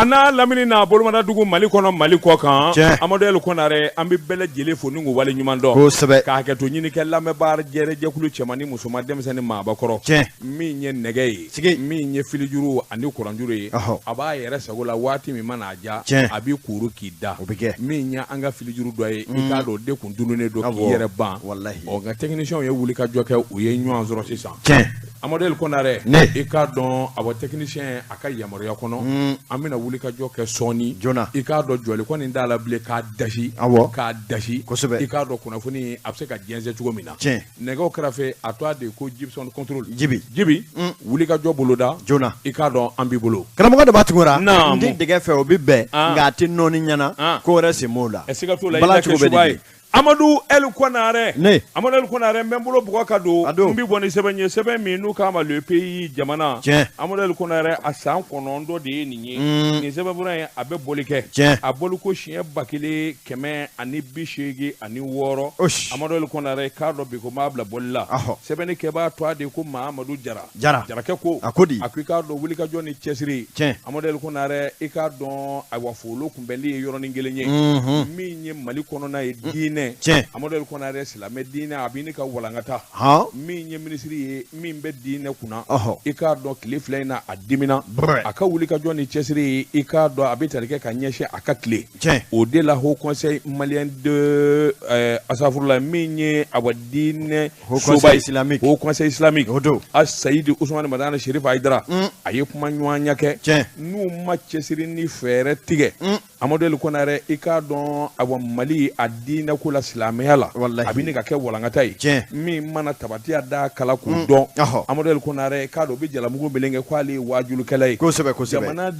A n'a lamini n'a bolomadadugu Mali kɔnɔ Mali kɔ kan Amadu El Konare an bɛ bɛɛ lajɛlen fo ni k'u wale ɲuman dɔn kosɛbɛ ka hakɛto ɲini kɛ lamɛnbaa jɛrɛjɛkulu cɛman ni musoman denmisɛnnin maabakɔrɔ min ye nɛgɛ ye sigi min ye filijuru ani kuranjuru ye a b'a yɛrɛ sago la waati min mana a diya a b'i kuru k'i da o bɛ kɛ min ye an ka filijuru dɔ ye i k'a dɔn o de kun tununnen don k'i yɛrɛ ban walahi ɔ nka techniciens ye wuli ka jɔ kɛ u ye ɲɔgɔn sɔrɔ sisan Amadu El Konare i k'a dɔn a technicien a ka yamaruya kɔnɔ an bɛna wuli ka jɔ kɛ sɔɔni joona i k'a dɔn jɔli kɔni t'a la bilen k'a dasi k'a dasi kosɛbɛ i k'a dɔn kunnafoni a bɛ se ka jɛnsɛn cogo min na nɛgɛw kɛrɛfɛ a tɔgɔ de ko Gibson contrôle Jibi Jibi wuli ka jɔ boloda joona i k'a dɔn an b'i bolo karamɔgɔ Daba Tunkara n tɛ dɛgɛ fɛ o bɛ bɛn nka a tɛ nɔɔni ɲɛna ko wɛrɛ sen b'o la siga t'o la i kɛ ye Amadu El Konare ne Amadu El Konare n bɛ n bolo bugɔ ka don n bɛ bɔ ni sɛbɛn ye sɛbɛn min n'u k'a ma Le Pays jamana Amadu El Konare a san 9 de ye nin ye nin sɛbɛnfura in a bɛ bɔli kɛ a bɔli ko siɲɛ 1186 Amadu El Konare k'a dɔn bi ko m'a bila bɔli la sɛbɛnni kɛbaa tɔgɔ de ko Mahamadu Jara Jara Jarakɛ ko a ko di a ko i k'a dɔn wulikajɔ ni cɛsiri Amadu El Konare i k'a dɔn ayiwa folo kunbɛnli ye yɔrɔnin kelen ye min ye Mali kɔnɔna ye diinɛ Amadu El Konare silamɛ diinɛ a bɛ ɲini ka walankata min ye minisiri ye min bɛ diinɛ kunna i k'a dɔn tile fila in na a dimina a ka wulikajɔ ni cɛsiri ye i k'a dɔn a bɛ tali kɛ ka ɲɛsin a ka tile o de la Haut Conseil malien de asafurula min ye awa diinɛ Haut Conseil islamique Haut Conseil islamique o don Asayidi Usumani Madani Sherif Hayidara a ye kuma ɲɔgɔnya kɛ n'u ma cɛsiri ni fɛɛrɛ tigɛ Amadu El Konare i k'a dɔn awa Mali a diinɛ ko la silamɛya la a bɛ ɲini ka kɛ walankata ye min mana tabatiya da kala k'u dɔn Amadu El Konare i k'a dɔn u bɛ jalamugu meleke k'ale ye waajulikɛla ye kosɛbɛ kosɛbɛ jamana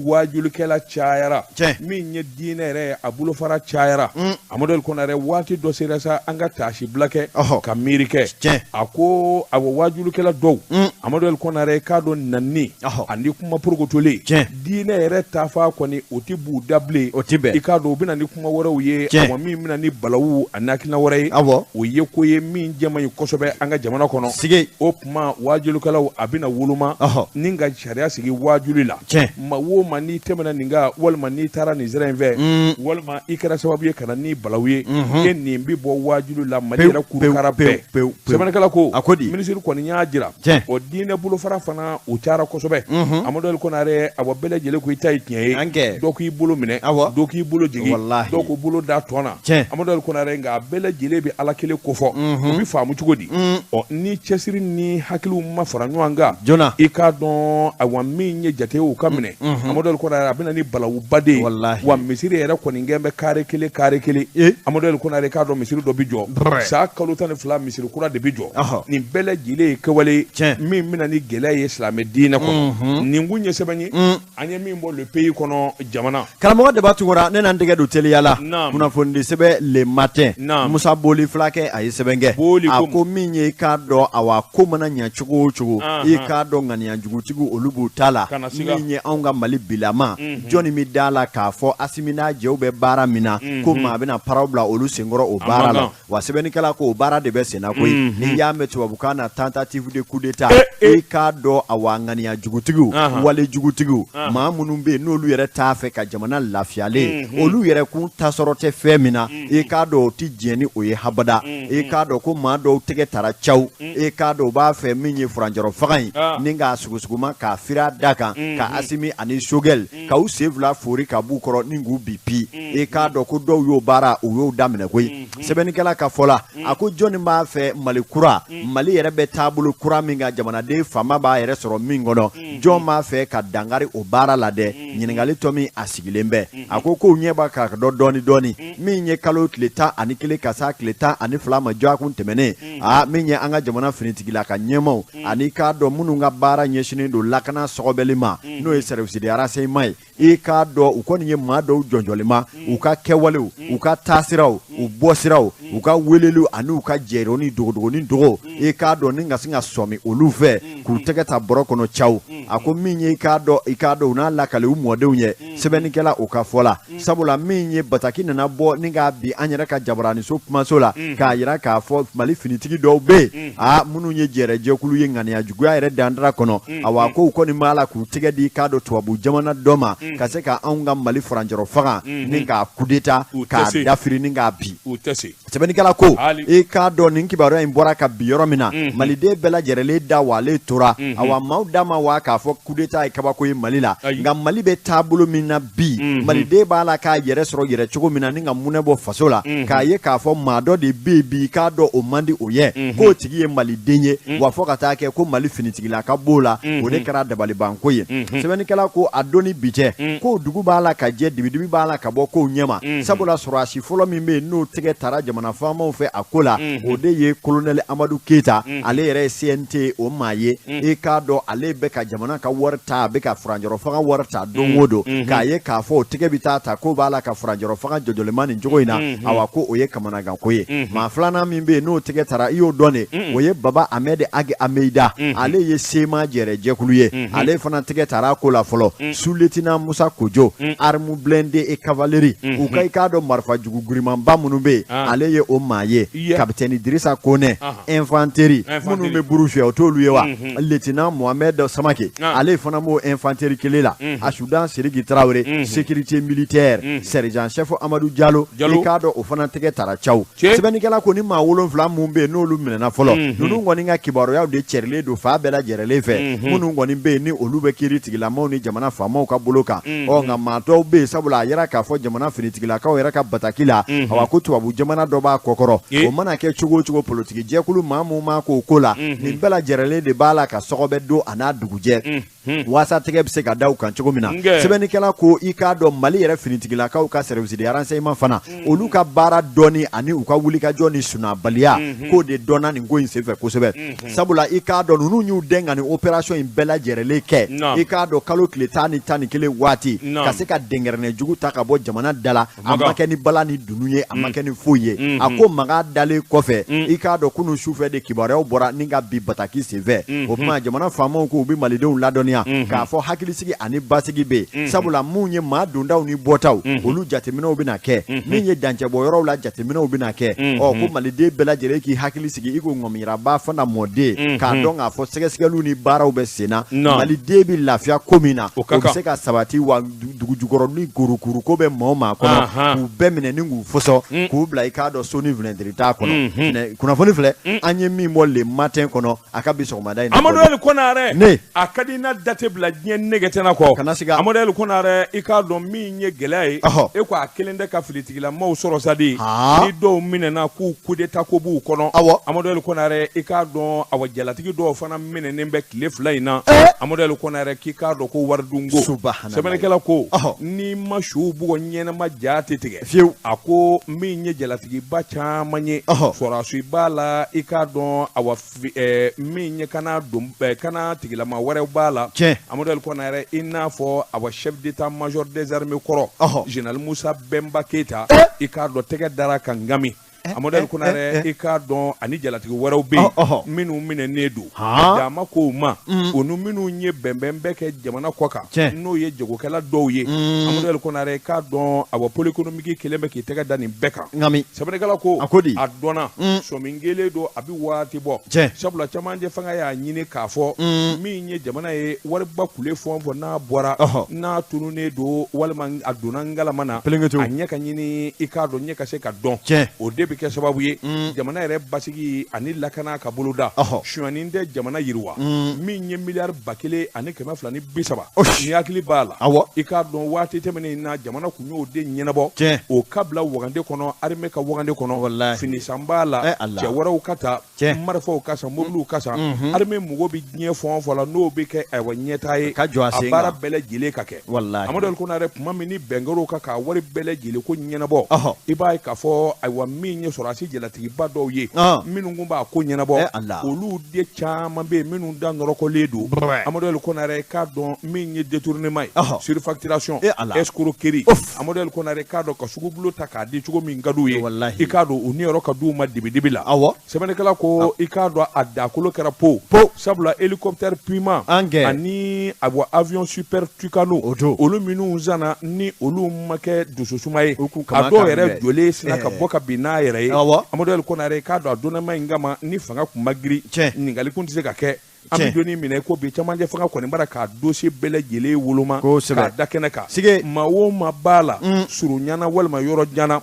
waajulikɛla cayara min ye diinɛ yɛrɛ a bolofara cayara Amadu El Konare waati dɔ sera sa an ka taasibila kɛ ka miiri kɛ a ko awa waajulikɛla dɔw Amadu El Konare k'a dɔn nani ani kuma porokotolen diinɛ yɛrɛ taafa kɔni o tɛ b'u da bilen o tɛ bɛn i k'a dɔn u bɛ na ni kuma wɛrɛw ye awa min bɛ na ni balawu ani hakilina wɛrɛ ye o ye ko ye min jɛ man ɲi kosɛbɛ an ka jamana kɔnɔ sigi o tuma waajulikɛlaw a bɛna woloma ni ka sariya sigi waajuli la maa o maa n'i tɛmɛna nin kan walima n'i taara nin sira in fɛ walima i kɛra sababu ye ka na ni balawu ye e nin bɛ bɔ waajuli la Mali yɛrɛ kurukara bɛɛ pewu sɛbɛnnikɛla ko a ko di minisiri kɔni y'a jira o diinɛ bolofara fana o cayara kosɛbɛ Amadu El Konare awa bɛɛ lajɛlen ko i ta ye tiɲɛ ye dɔ k'i bolo minɛ dɔ k'i bolo jigin dɔ k'u bolo da tɔn na Amadu El Konare nka a bɛɛ lajɛlen bɛ Ala kelen kofɔ o bɛ faamu cogo di ɔ ni cɛsiri ni hakiliw ma fara ɲɔgɔn kan joona i k'a dɔn awa min ye jate o ka minɛ Amadu El Konare a bɛ na ni balawuba de ye wa misiri yɛrɛ kɔni kɛn bɛ kare kelen kare kelen Amadu El Konare k'a dɔn misiri dɔ bɛ jɔ san kalo 12 misiri kura de bɛ jɔ nin bɛɛ lajɛlen ye kɛwale ye min bɛna ni gɛlɛya ye silamɛ diinɛ kɔnɔ nin kun ye sɛbɛn ye an ye min bɔ Le Pays kɔnɔ jamana karamɔgɔ Daba Tunkara ne na n tɛgɛ don teliya la kunnafonidi sɛbɛn Le Matin Musa Boli fulakɛ a ye sɛbɛn kɛ a ko min ye i k'a dɔn awa ko mana ɲɛ cogo o cogo i k'a dɔn ŋaniya jugutigiw olu b'u ta la min ye anw ka Mali bilama jɔnni bɛ da la k'a fɔ Asimi n'a jɛw bɛ baara min na ko maa bɛna paraw bila olu senkɔrɔ o baara la wa sɛbɛnnikɛla ko o baara de bɛ senna koyi n'i y'a mɛn tubabukan na tentative de coup d'état i k'a dɔn awa ŋaniya jugutigiw wale jugutigiw maa minnu bɛ yen n'olu yɛrɛ t'a fɛ ka jamana lafiyalen olu yɛrɛ kun tasɔrɔ tɛ fɛn min na i k'a dɔn o tɛ diɲɛ ni o ye habada i k'a dɔn ko maa dɔw tɛgɛ tara caw i k'a dɔn u b'a fɛ min ye furancɛrɔ fanga in ni k'a sugusuguma k'a fira da kan ka Asimi ani Sogɛli ka u sen fila foori ka b'u kɔrɔ ni k'u bi pi i k'a dɔn ko dɔw y'o baara u y'o daminɛ koyi sɛbɛnnikɛla ka fɔ la a ko jɔnni b'a fɛ Mali kura Mali yɛrɛ bɛ taabolo kura min kan jamanaden fanba b'a yɛrɛ sɔrɔ min kɔnɔ jɔn b'a fɛ ka dankari o baara la dɛ ɲininkali tɔ min a sigilen bɛ a ko kow ɲɛ b'a ka dɔn dɔɔni dɔɔni min ye kalo tile 11 ka s'a tile 12 ma dɔgɔkun tɛmɛnen aa min ye an ka jamana finitigila ka ɲɛmaaw ani k'a dɔn minnu ka baara ɲɛsinnen don lakana sɔgɔbɛli ma n'o ye service de renseignement ye i k'a dɔn u kɔni ye maa dɔw jɔnjɔlima u ka kɛwalew u ka taasiraw u bɔsiraw u ka weleliw ani u ka jɛroni dogodogonin dogo i k'a dɔn ni ka sin ka sɔmi olu fɛ k'u tɛgɛ ta bɔrɔ kɔnɔ caw A ko min ye i k'a dɔn u n'a lakale u mɔdenw ye sɛbɛnnikɛla o ka fɔ la, sabula min ye bataki nana bɔ ni k'a bi an yɛrɛ ka jabaraniso kumaso la k'a yira k'a fɔ Mali finitigi dɔw bɛ yen minnu ye jɛrɛjɛkulu ye ŋaniya juguya yɛrɛ dandara kɔnɔ. Awa ko u kɔni b'a la k'u tɛgɛ di k'a dɔn tubabu jamana dɔ ma ka se ka anw ka Mali furancɛrɔ faga ni k'a kudeta k'a dafiri ni k'a bi. Sɛbɛnnikɛla ko i k'a dɔn nin kibaruya in bɔra ka bi yɔrɔ min na, maliden bɛɛ lajɛrɛlen da walen tora. Awa maaw da ma wa k'a fɔ kudeta ye kabako ye Mali la, nka Mali bɛ taabolo min na bi, maliden b'a la k'a yɛrɛ sɔrɔ yɛrɛ cogo min na ni ka munɛ bɔ faso la, k'a ye k'a fɔ maa dɔ de bɛ yen bi k'a dɔn o man di o ye, k'o tigi ye maliden ye, wa fɔ ka taa kɛ ko Mali finitigila ka b'o la, o de kɛra dabalibanko ye. Sɛbɛnnikɛla ko a don ni bi cɛ, ko dugu b'a la ka jɛ, dibidibi b'a la ka bɔ kow ɲɛma, sabula sɔrɔdasi fɔlɔ min bɛ yen n'o tɛgɛ taara jamana faamaw fɛ a ko la, o de ye colonel Amadu Keyita. Ale yɛrɛ ye CNT o maa ye. I k'a dɔn ale bɛ ka jamana ka wari ta, a bɛ ka furancɛrɔ fanga wari ta don o don, k'a ye k'a fɔ o tɛgɛ bɛ taa ta k'o b'a la ka furancɛrɔ fanga jɔjɔlema nin cogo in na. Awa ko o ye kamanaganko ye. Maa filanan min bɛ yen n'o tɛgɛ taara, i y'o dɔn de, o ye Baba Ahmed Ag Ameyida. Ale ye CMA jɛrɛjɛkulu ye, ale fana tɛgɛ taara a ko la fɔlɔ. Sous-lieutenant Musa Kojo, arme blindée et cavalerie, u ka i k'a dɔn marifa jugu girimanba minnu bɛ yen, ale ye o maa ye. Capitaine Dirisa Kone, infanterie minnu bɛ buru fiyɛ, o t'olu ye wa? Lieutenant Mohamed Samake, ale fana b'o infanterie kelen la. Asudan Sidiki Traoré, sécurité militaire. Sergent chef Amadou Diallo, i k'a dɔn o fana tɛgɛ taara caw. Sɛbɛnnikɛla ko ni maa 7 mun bɛ yen n'olu minɛna fɔlɔ, ninnu kɔni ka kibaruyaw de cɛrilen don fa bɛɛ lajɛrɛlen fɛ, minnu kɔni bɛ yen ni olu bɛ kiiri tigilamaw ni jamana faamaw ka bolo kan. Ɔ nka maa dɔw bɛ yen, sabula a yɛrɛ k'a fɔ jamana finitigilakaw yɛrɛ ka bataki la, awa ko tubabu jamana dɔ b'a kɔkɔrɔ. O mana kɛ cogo o cogo, politiki jɛkulu maa mun m'a k'o ko la, nin bɛɛ lajɛrɛlen de b'a la ka sɔgɔbɛ don a n'a dugujɛ waasa tɛgɛ bɛ se ka da u kan cogo min na. Sɛbɛnnikɛla ko i k'a dɔn Mali yɛrɛ finitigilakaw ka service de renseignement fana, olu ka baara dɔɔni ani u ka wulikajɔ ni sunabaliya k'o de dɔnna nin ko in senfɛ kosɛbɛ, sabula i k'a dɔn ninnu y'u dɛn ka nin opération in bɛɛ lajɛrɛlen kɛ, i k'a dɔn kalo tile 11 waati, ka se ka dɛnkɛrɛnnɛ jugu ta ka bɔ jamana da la. A ma kɛ ni bala ni dunun ye, a ma kɛ ni foyi ye. A ko maga dalen kɔfɛ, i k'a dɔn kunun sufɛ de kibaruyaw bɔra ni ka bi bataki senfɛ. O tuma jamana faamaw ko u bɛ malidenw ladɔnniya k'a fɔ hakilisigi ani basigi bɛ yen, sabula mun ye maa dondaw ni bɔtaw, olu jateminɛw bɛna kɛ, min ye dancɛbɔ yɔrɔw la jateminɛw bɛna kɛ. Ɔ ko maliden bɛɛ lajɛlen k'i hakili sigi i ko ŋɔmiyiraba fana mɔden, k'a dɔn k'a fɔ sɛgɛsɛgɛliw ni baaraw bɛ sen na, maliden bɛ lafiya ko min na o bɛ se ka sabati, wa dugu jukɔrɔ ni kurukuru ko bɛ maa o maa kɔnɔ, k'u bɛɛ minɛ ni k'u fɔsɔ k'u bila i k'a dɔn so ni finɛtiri t'a kɔnɔ. Kunnafoni filɛ an ye min bɔ Le Matin kɔnɔ a ka bi sɔgɔmada in na. Amadu Ali Konare, ne a ka di n'a da tɛ bila diɲɛ nɛgɛ tɛna kɔ. Kana siga. Amadu Ali Konare, i k'a dɔn min ye gɛlɛya ye, e ko a kelen tɛ ka finitigilamaw sɔrɔ sa de, ni dɔw minɛna k'u coup d'état ko b'u kɔnɔ. Amadu Ali Konare, i k'a dɔn awa jalatigi dɔw fana minɛnen bɛ tile 2 in na. Amadu Ali Konare k'i k'a dɔn ko waridunko. Sɛbɛnnikɛla ko n'i ma su bugɔ ɲɛnama ja tɛ tigɛ fiyewu. A ko min ye jalatigiba caman ye, sɔrɔdasi b'a la, i k'a dɔn awa min ye kana don kana tigilama wɛrɛw b'a la. Amadu Ali Konare, i n'a fɔ awa chef d'état major des armées kɔrɔ général Musa Bɛnba Keyita, i k'a dɔn tɛgɛ dara kan ngami. Amadu Ali Konare, i k'a dɔn ani jalatigi wɛrɛw bɛ yen minnu minɛnen don dama kow ma, o ni minnu ye bɛnbɛn bɛɛ kɛ jamana kɔ kan, n'o ye jagokɛla dɔw ye. Amadu Ali Konare, i k'a dɔn awa pôle économique kelen bɛ k'i tɛgɛ da nin bɛɛ kan. Sɛbɛnnikɛla ko a dɔnna sɔmi kelen don a bɛ waati bɔ, sabula camancɛ fanga y'a ɲini k'a fɔ min ye jamana ye wariba kule fɛn o fɛn n'a bɔra, n'a tununnen don walima a donna ngalama na, a ɲɛ ka ɲini i k'a dɔn ɲɛ ka se ka dɔn, o de bɛ kɛ sababu ye jamana yɛrɛ basigi ani lakana ka boloda. Sonyani tɛ jamana yiriwa. Min ye miliyari 1230, ni hakili b'a la, i k'a dɔn waati tɛmɛnen na jamana kun y'o de ɲɛnabɔ, o ka bila wagande kɔnɔ, armée ka wagande kɔnɔ, finisan b'a la, cɛ wɛrɛw ka ta, marifaw ka san, mobiliw ka san. Armée mɔgɔ bɛ diɲɛ fɛn o fɛn la n'o bɛ kɛ ayiwa ɲɛtaa ye, ka jɔ a sen kan, a baara bɛɛ lajɛlen ka kɛ. Amadu Ali Konare, tuma min ni bɛn kɛr'o kan k'a wari bɛɛ lajɛlen ko ɲɛnabɔ, i b'a ye k'a fɔ ayiwa min min ye sɔrɔdasi jalatigiba dɔw ye minnu kun b'a ko ɲɛnabɔ olu de caman bɛ yen minnu da nɔrɔkɔlen don Amadu El Konare k'a dɔn min ye détournement ye surfacturation escroquerie Amadu El Konare k'a dɔn ka sugubulon ta k'a di cogo min ka d'u ye i k'a dɔn u niyɔrɔ ka d'u ma dibidibi la sɛbɛnnikɛla ko i k'a dɔn a dakolo kɛra po sabula hélicoptère Puma ani awa avion Super Tucano olu minnu sanna ni olu ma kɛ dususuma ye a dɔw yɛrɛ jɔlen sinna ka bɔ ka bin n'a yɛrɛ ye Amadu El Konare k'a dɔn a donnama in kama ni fanga kun ma girin ɲininkali kun tɛ se ka kɛ an bɛ donni minɛ ko bi camancɛ fanga kɔni bara k'a dossier bɛɛ lajɛlen woloma k'a da kɛnɛ kan maa o maa b'a la surunyana walima yɔrɔ jan na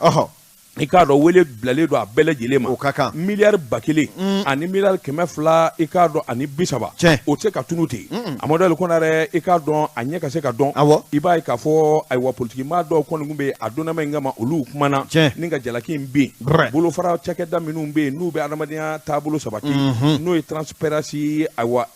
i k'a dɔn wele bilalen don a bɛɛ lajɛlen ma o ka kan miliyari 1000 ani miliyari 200 i k'a dɔn ani 30 o tɛ se ka tunu ten Amadu El Konare i k'a dɔn a ɲɛ ka se ka dɔn i b'a ye k'a fɔ ayiwa politikimaa dɔw kɔni tun bɛ a donnama in kama olu kumana ni ka jalaki in bin bolofara cakɛda minnu bɛ yen n'u bɛ adamadenya taabolo sabati n'o ye Transparency ayiwa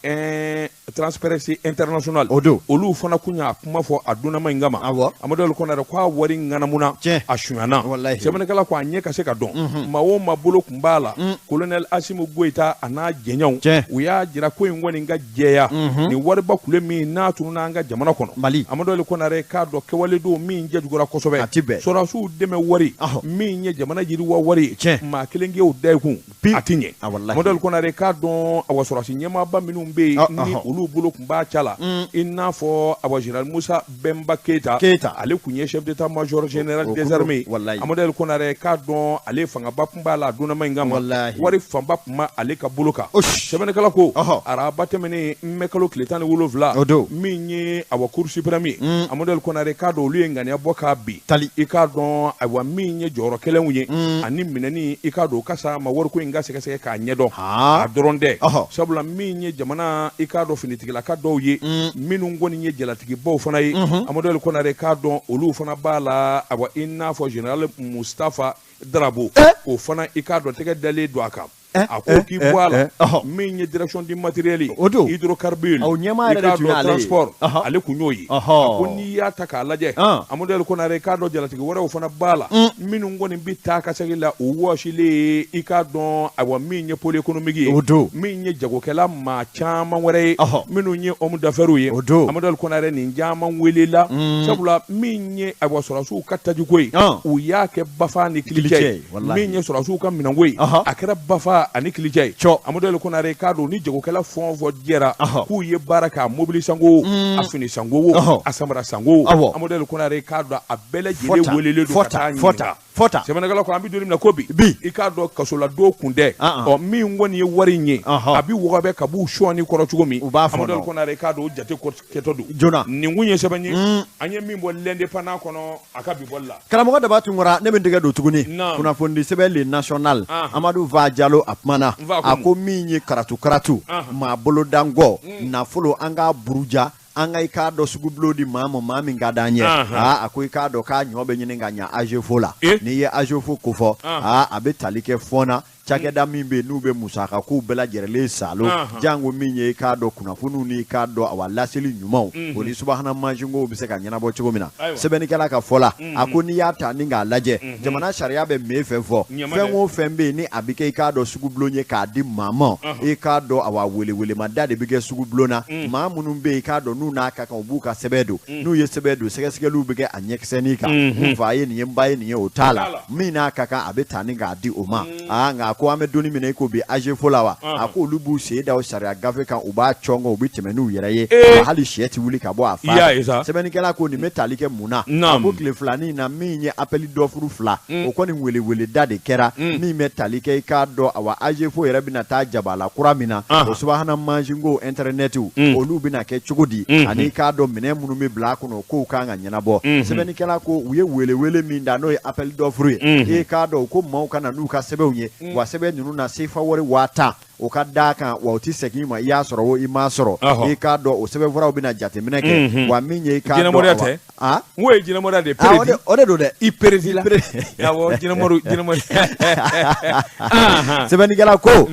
Transparency International o don olu fana kun y'a kuma fɔ a donnama in kama Amadu El Konare ko a wari ŋanamuna a sonyana sɛbɛnnikɛla ko a ɲɛ ka se ka dɔn maa o maa bolo kun b'a la colonel Asimi Goyita a n'a jɛɲɔgɔnw u y'a jira ko in kɔni ka jɛya nin wariba kule min n'a tununna an ka jamana kɔnɔ Mali Amadu El Konare k'a dɔn kɛwale don min jɛjugura kosɛbɛ sɔrɔdasiw dɛmɛ wari min ye jamana yiriwa wari maa kelen k'o da i kun a tɛ ɲɛ Amadu El Konare k'a dɔn awa sɔrɔdasi ɲɛmaaba minnu bɛ yen ni olu bolo tun b'a ca la i n'a fɔ awa général Musa Bɛnba Keyita ale tun ye chef d'état major général des armées Amadu El Konare k'a dɔn ale fangaba tun b'a la a donnama in kama wari fanba tun bɛ ale ka bolo kan sɛbɛnnikɛla ko araba tɛmɛnen mɛ kalo tile 17 min ye awa cour suprême ye Amadu El Konare k'a dɔn olu ye ŋaniya bɔ k'a bin tali i k'a dɔn ayiwa min ye jɔyɔrɔ kɛlenw ye ani minɛni i k'a dɔn o ka sa ma wariko in ka sɛgɛsɛgɛ k'a ɲɛdɔn a dɔrɔn tɛ sabula min ye jamana i k'a dɔn finitigilaka dɔw ye minnu kɔni ye jalatigibaw fana ye Amadu El Konare k'a dɔn olu fana b'a la awa i n'a fɔ général Mustafa Darabo o fana i k'a dɔn tɛgɛ dalen don a kan a ko k'i bɔ a la min ye direction du matériel o don hydrocarbures o ɲɛmaa yɛrɛ tun y'ale ye transport ale kun y'o ye a ko n'i y'a ta k'a lajɛ Amadu El Konare k'a dɔn jalatigi wɛrɛw fana b'a la minnu kɔni bɛ taa ka segin la o wɔsilen ye i k'a dɔn ayiwa min ye pôle économique ye o don min ye jagokɛla maa caman wɛrɛ ye minnu ye homme d'affaires ye o don Amadu El Konare nin caman welela sabula min ye ayiwa sɔrɔdasiw ka tajiko ye u y'a kɛ bafa ni kilicɛ ye min ye sɔrɔdasiw ka minɛnko ye a kɛra bafa ani kilicɛ ye Amadu El Konare k'a dɔn ni jagokɛla fɛn o fɛn jɛra k'u ye baara k'a mobili sanko a fini sanko wo a samara sanko wo Amadu El Konare k'a dɔn a bɛɛ lajɛlen welelen don ka taa ɲininka sɛbɛnnikɛla ko an bɛ don min na ko bi i k'a dɔn kasoladon kun tɛ ɔ min kɔni ye wari in ye a bɛ wɔgɔbɛ ka b'u sɔɔni kɔrɔ cogo min Amadu El Konare k'a dɔn o jate kɛtɔ don joona nin kun ye sɛbɛn ye an ye min bɔ l'Indépendant kɔnɔ a ka bi bɔli la karamɔgɔ Daba Tunkara ne bɛ n tɛgɛ don tuguni kunnafonidi sɛbɛn Le National Amadu Va Jalo a kumana a ko min ye karatu karatu maa bolodankɔ nafolo an k'a buruja an ka i k'a dɔn sugubulon di maa ma maa min ka d'an ye aa a ko i k'a dɔn k'a ɲɔ bɛ ɲini ka ɲa AGEFAU la n'i ye AGEFAU kofɔ aa a bɛ tali kɛ fɔna cakɛda min bɛ yen n'u bɛ musaka kow bɛɛ lajɛlen salo jango min ye i k'a dɔn kunnafoniw ni i k'a dɔn awa laseli ɲumanw o ni subahana mansinkow bɛ se ka ɲɛnabɔ cogo min na sɛbɛnnikɛla ka fɔ la a ko n'i y'a ta ni k'a lajɛ jamana sariya bɛ min fɛn fɔ fɛn o fɛn bɛ yen ni a bɛ kɛ i k'a dɔn sugubulon ye k'a di maa ma i k'a dɔn awa welewelemada de bɛ kɛ sugubulon na maa minnu bɛ yen i k'a dɔn n'u n'a ka kan u b'u ka sɛbɛn don n'u ye sɛbɛn don sɛgɛsɛgɛliw bɛ kɛ a ɲɛkisɛnin kan n fa ye nin ye n ba ye nin ye o t'a la min n'a ka kan a bɛ ta ni k'a di o ma aa nka a ko an bɛ don min na i ko bi AGEFAU la wa a ko olu b'u sen da o sariya gafe kan u b'a cɔngɔ u bɛ tɛmɛ n'u yɛrɛ ye hali sɛ tɛ wuli ka bɔ a fa sɛbɛnnikɛla ko nin bɛ tali kɛ mun na a ko tile filanin na min ye appel d'offre fila o kɔni weleweleda de kɛra min bɛ tali kɛ i k'a dɔn awa AGEFAU yɛrɛ bɛna taa jabala kura min na o subahana mansinko intɛrɛnɛtiw olu bɛna kɛ cogo di ani i k'a dɔn minɛn minnu bɛ bila a kɔnɔ o kow kan ka ɲɛnabɔ sɛbɛnnikɛla ko u ye welewele min da n'o ye appel d'offre ye i k'a dɔn ko maaw ka na n'u ka sɛbɛnw ye wa sɛbɛn ninnu na sefa wari 10,000 O ka d'a kan wa o tɛ segin i ma, i y'a sɔrɔ o i m'a sɔrɔ, i k'a dɔn o sɛbɛnfuraw bɛna jateminɛ kɛ. Wa min ye i k'a dɔn, jinɛmoriya tɛ, n ko ye jinɛmoriya de ye. Peredi o de don dɛ, i peredi la, awɔ, jinɛmori jinɛmori. Sɛbɛnnikɛla ko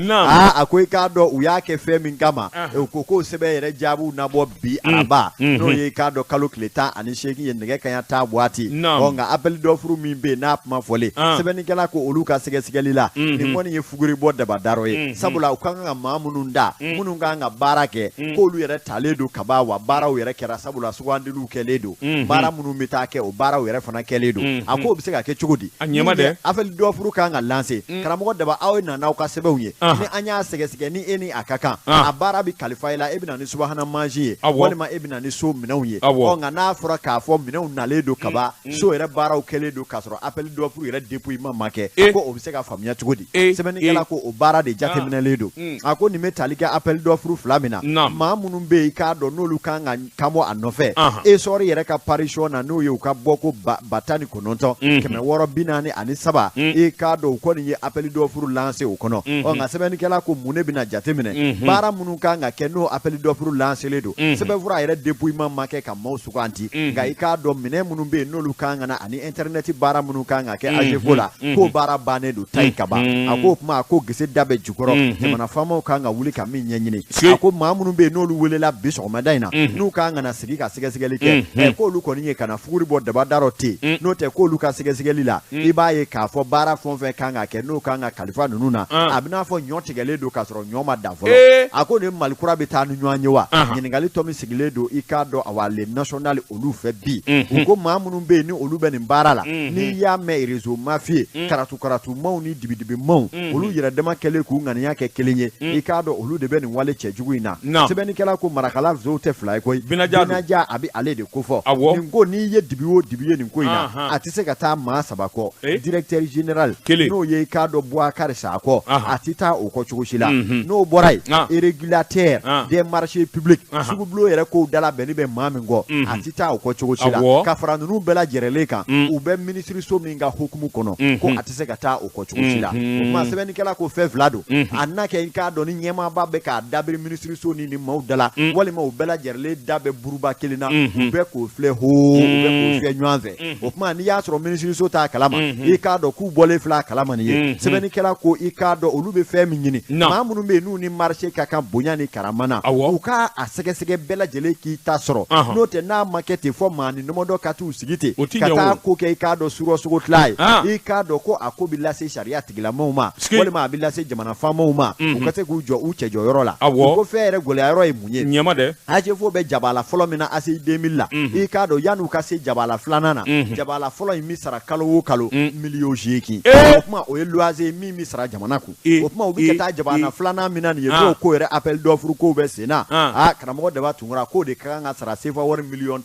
a ko i k'a dɔn u y'a kɛ fɛn min kama, u ko k'o sɛbɛn yɛrɛ jaabiw na bɔ bi araba, n'o ye i k'a dɔn kalo tile 18 ye, nɛgɛ kanɲɛ 10 waati. Ɔ nka appel d'offre min bɛ yen n'a kuma fɔlen, sɛbɛnnikɛla ko olu ka sɛgɛsɛgɛli la, nin kɔni ye fuguri bɔ dabadarɔ ye, sabula u ka kan ka maa minnu da, minnu ka kan ka baara kɛ, k'olu yɛrɛ talen don kaban, wa baaraw yɛrɛ kɛra, sabula sugandiliw kɛlen don, baara minnu bɛ taa kɛ, o baaraw yɛrɛ fana kɛlen don. A k'o bɛ se ka kɛ cogo di? A ɲɛma dɛ, appel d'offre kan ka lancer. Karamɔgɔ Daba, aw nana aw ka sɛbɛnw ye, ni an y'a sɛgɛsɛgɛ, ni e ni a ka kan, a baara bɛ kalifa i la, e bɛ na ni subahana mansin ye, walima e bɛ na ni so minɛnw ye. Ɔ nka n'a fɔra k'a fɔ minɛnw nalen don kaban, so yɛrɛ baaraw kɛlen don, k'a sɔrɔ appel d'offre yɛrɛ dépouillement ma kɛ, ko o bɛ se ka faamuya cogo di? Sɛbɛnnikɛla ko o baara de jateminɛlen don. A ko nin bɛ tali kɛ appel d'offre fila min na, maa minnu bɛ yen, i k'a dɔn n'olu kan ka kanbɔ a nɔfɛ, Essor yɛrɛ ka parution na, n'o ye u ka bɔ ko 19,643, i k'a dɔn u kɔni ye appel d'offre lancer o kɔnɔ. Ɔ nka sɛbɛnnikɛla ko mun de bɛna jateminɛ? Baara minnu kan ka kɛ, n'o appel d'offre lancelen don, sɛbɛnfura yɛrɛ dépouillement ma kɛ ka maaw suganti, nka i k'a dɔn minɛn minnu bɛ yen n'olu kan ka na, ani internet baara minnu kan ka kɛ AGEFAU la, k'o baara bannen don tayi kaban. A ko o kuma, a ko gese da bɛ jukɔrɔ, jamana faamaw kan ka wuli ka min ɲɛɲini. A ko maa minnu bɛ yen n'olu welela bi sɔgɔmada in na, n'u kan ka na sigi ka sɛgɛsɛgɛli kɛ, k'olu kɔni ye ka na fuguri bɔ dabadarɔ ten, n'o tɛ k'olu ka sɛgɛsɛgɛli la, i b'a ye k'a fɔ baara fɛn o fɛn kan ka kɛ, n'o kan ka kalifa ninnu na, a bɛ n'a fɔ ɲɔ tigɛlen don k'a sɔrɔ ɲɔ ma dan fɔlɔ. A ko nin Mali kura bɛ taa ni ɲɔgɔn ye wa? Ɲininkali tɔ min sigilen don, i k'a dɔn awa le national olu fɛ bi, u ko maa minnu bɛ yen ni olu bɛ nin baara la, n'i y'a mɛn réseau mafieux, karatu karatumaw ni dibidibimaw, olu yɛrɛ dama kɛlen k'u ŋaniya kɛ kelen ye, i k'a dɔn olu de bɛ nin wale cɛjugu in na. Sɛbɛnnikɛla ko marakala zow tɛ fila ye koyi, Binaja a bɛ ale de kofɔ. Nin ko n'i ye dibi o dibi ye nin ko in na, a tɛ se ka taa maa saba kɔ. Directeur général, n'o ye i k'a dɔn Boubacar Sakɔ, a tɛ taa o kɔ cogo si la. N'o bɔra yen, régulateur des marchés publics, sugubulon yɛrɛ kow dalabɛnni bɛ maa min kɔ, a tɛ taa o kɔ cogo si la. Ka fara ninnu bɛɛ lajɛrɛlen kan, u bɛ minisiriso min ka hukumu kɔnɔ, ko a tɛ se ka taa o kɔ cogo si la. O tuma sɛbɛnnikɛla ko fɛn fila don, a n'a kɛ i k'a dɔn ni ɲɛmaaba bɛ k'a dabiri minisiriso ni maaw da la, walima u bɛɛ lajɛrɛlen da bɛ buruba kelen na, u bɛ k'o filɛ hoo, u bɛ k'o fiyɛ ɲɔgɔn fɛ. O tuma n'i y'a sɔrɔ minisiriso t'a kalama, i k'a dɔn k'u bɔlen filɛ a kalama nin ye. Sɛbɛnnikɛla ko i k'a dɔn olu bɛ fɛn min ɲini, maa minnu bɛ yen n'u ni marché ka kan bonya ni karama na, u ka a sɛgɛsɛgɛ bɛɛ lajɛlen k'i ta sɔrɔ. N'o tɛ n'a ma kɛ ten, fɔ maa ni nɔmɔdɔ ka t'u sigi ten ka taa ko kɛ i k'a dɔn surɔsogo tila ye, i k'a dɔn ko a ko bɛ lase sariya tigilamɔgɔw ma, walima a bɛ lase jamana faamaw ma, u ka se k'u jɔ u cɛjɔyɔrɔ la. U ko fɛn yɛrɛ gɛlɛya yɔrɔ ye mun ye? Ɲɛma dɛ, AGEFAU bɛ jabala fɔlɔ min na ACI 2000 la, i k'a dɔn yan'u ka se jabala filanan na, jabala fɔlɔ in bɛ sara kalo o kalo 8 miliyɔn. O tuma o ye loyer min bɛ sara jamana kun. O tuma u bɛ ka taa jabala filanan min na nin ye, n'o ko yɛrɛ appel d'offre kow bɛ sen na, aa karamɔgɔ Daba Tunkara, k'o de ka kan ka sara sefa wari 15 miliyɔn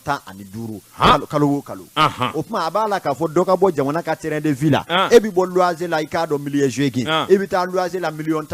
kalo o kalo. O tuma a b'a la k'a fɔ dɔ ka bɔ jamana ka train de vie la. E bɛ bɔ loyer la, i k'a dɔn 8 miliyɔn, e bɛ taa loyer la 15 miliyɔn.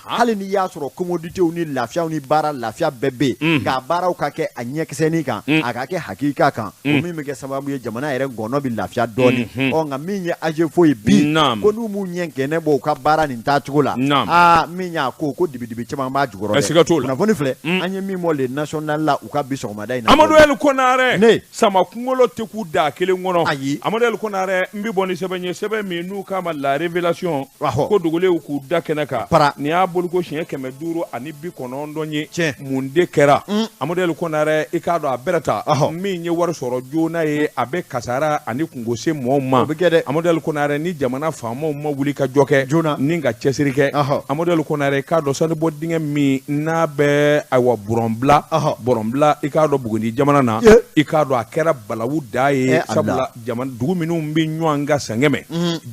Hali n'i y'a sɔrɔ commodités ni lafiyaw ni baara lafiya bɛɛ bɛ yen, nka baaraw ka kɛ a ɲɛkisɛnin kan, a ka kɛ hakika kan, o min bɛ kɛ sababu ye jamana yɛrɛ ngɔnɔ bɛ lafiya dɔɔnin. Ɔ nka min ye AGEFAU ye bi, ko n'u m'u ɲɛ gɛnɛ bɔ u ka baara nin taacogo la, aa min y'a ko ko dibidibi caman b'a jukɔrɔ dɛ. Kunnafoni filɛ an ye min bɔ le national la u ka bi sɔgɔmada in na. Amadu El Konare, ne sama kunkolo tɛ k'u da kelen kɔnɔ. Ayi. Amadu El Konare, n bɛ bɔ ni sɛbɛn ye, sɛbɛn min n'u k'a ma La Révélation, ko dogolenw k'u da kɛnɛ kan. Para. Nin y'a boliko siɲɛ 590 ye. Tiɲɛ. Mun de kɛra? Amadu El Konare, i k'a dɔn a bɛrɛ ta min ye wari sɔrɔ joona ye, a bɛ kasara ani kungo se mɔɔw ma. O bɛ kɛ dɛ. Amadu El Konare, ni jamana faamaw ma wuli ka jɔ kɛ joona ni ka cɛsiri kɛ, Amadu El Konare, i k'a dɔn sanubɔ dingɛ min n'a bɛ ayiwa Bɔrɔnbila, Bɔrɔnbila, i k'a dɔn Buguni jamana na, i k'a dɔn a kɛra balawu da ye, sabula jamana dugu minnu bɛ ɲɔgɔn kan sankɛmɛ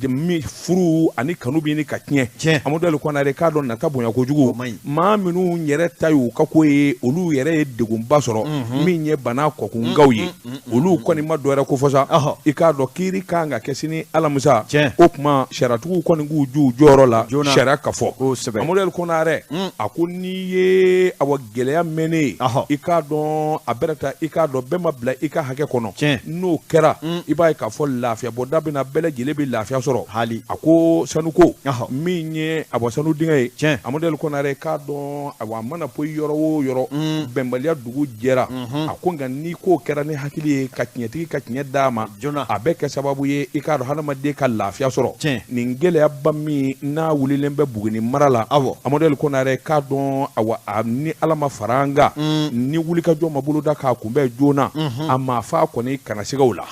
min furu ani kanu bɛ ɲini ka tiɲɛ. Amadu El Konare, i k'a dɔn nata bonya kojugu, maa minnu yɛrɛ ta y'u ka ko ye, olu yɛrɛ ye degunba sɔrɔ. Min ye bana kɔkunkaw ye, olu kɔni ma dɔwɛrɛ ko fɔ sa, i k'a dɔn kiiri kan ka kɛ sini alamisa. O tuma sariyatigiw kɔni k'u jɔ u jɔyɔrɔ la, sariya ka fɔ. Amadu El Konare, a ko n'i ye awa gɛlɛya mɛnnen ye, i k'a dɔn a bɛrɛ ta, i k'a dɔn bɛɛ ma bila i ka hakɛ kɔnɔ. N'o kɛra, i b'a ye k'a fɔ lafiyabɔda bɛna, bɛɛ lajɛlen bɛ lafiya sɔrɔ. Hali a ko sanuko min ye a bɔ sanu dingɛ dingɛ ye. Amadu El Konare k'a dɔn awa a mana poyi yɔrɔ o yɔrɔ, bɛnbaliya dugu jɛra. A ko nka ni ko kɛra ni hakili ye ka tiɲɛtigi ka tiɲɛ d'a ma, a bɛ kɛ sababu ye i k'a dɔn hadamaden ka lafiya sɔrɔ. Nin gɛlɛyaba min n'a wulilen bɛ Buguni mara la, Amadu El Konare k'a dɔn awa ni Ala ma fara an kan, ni wulikajɔ ma boloda k'a kunbɛn joona, a maa fa kɔni kana siga o la.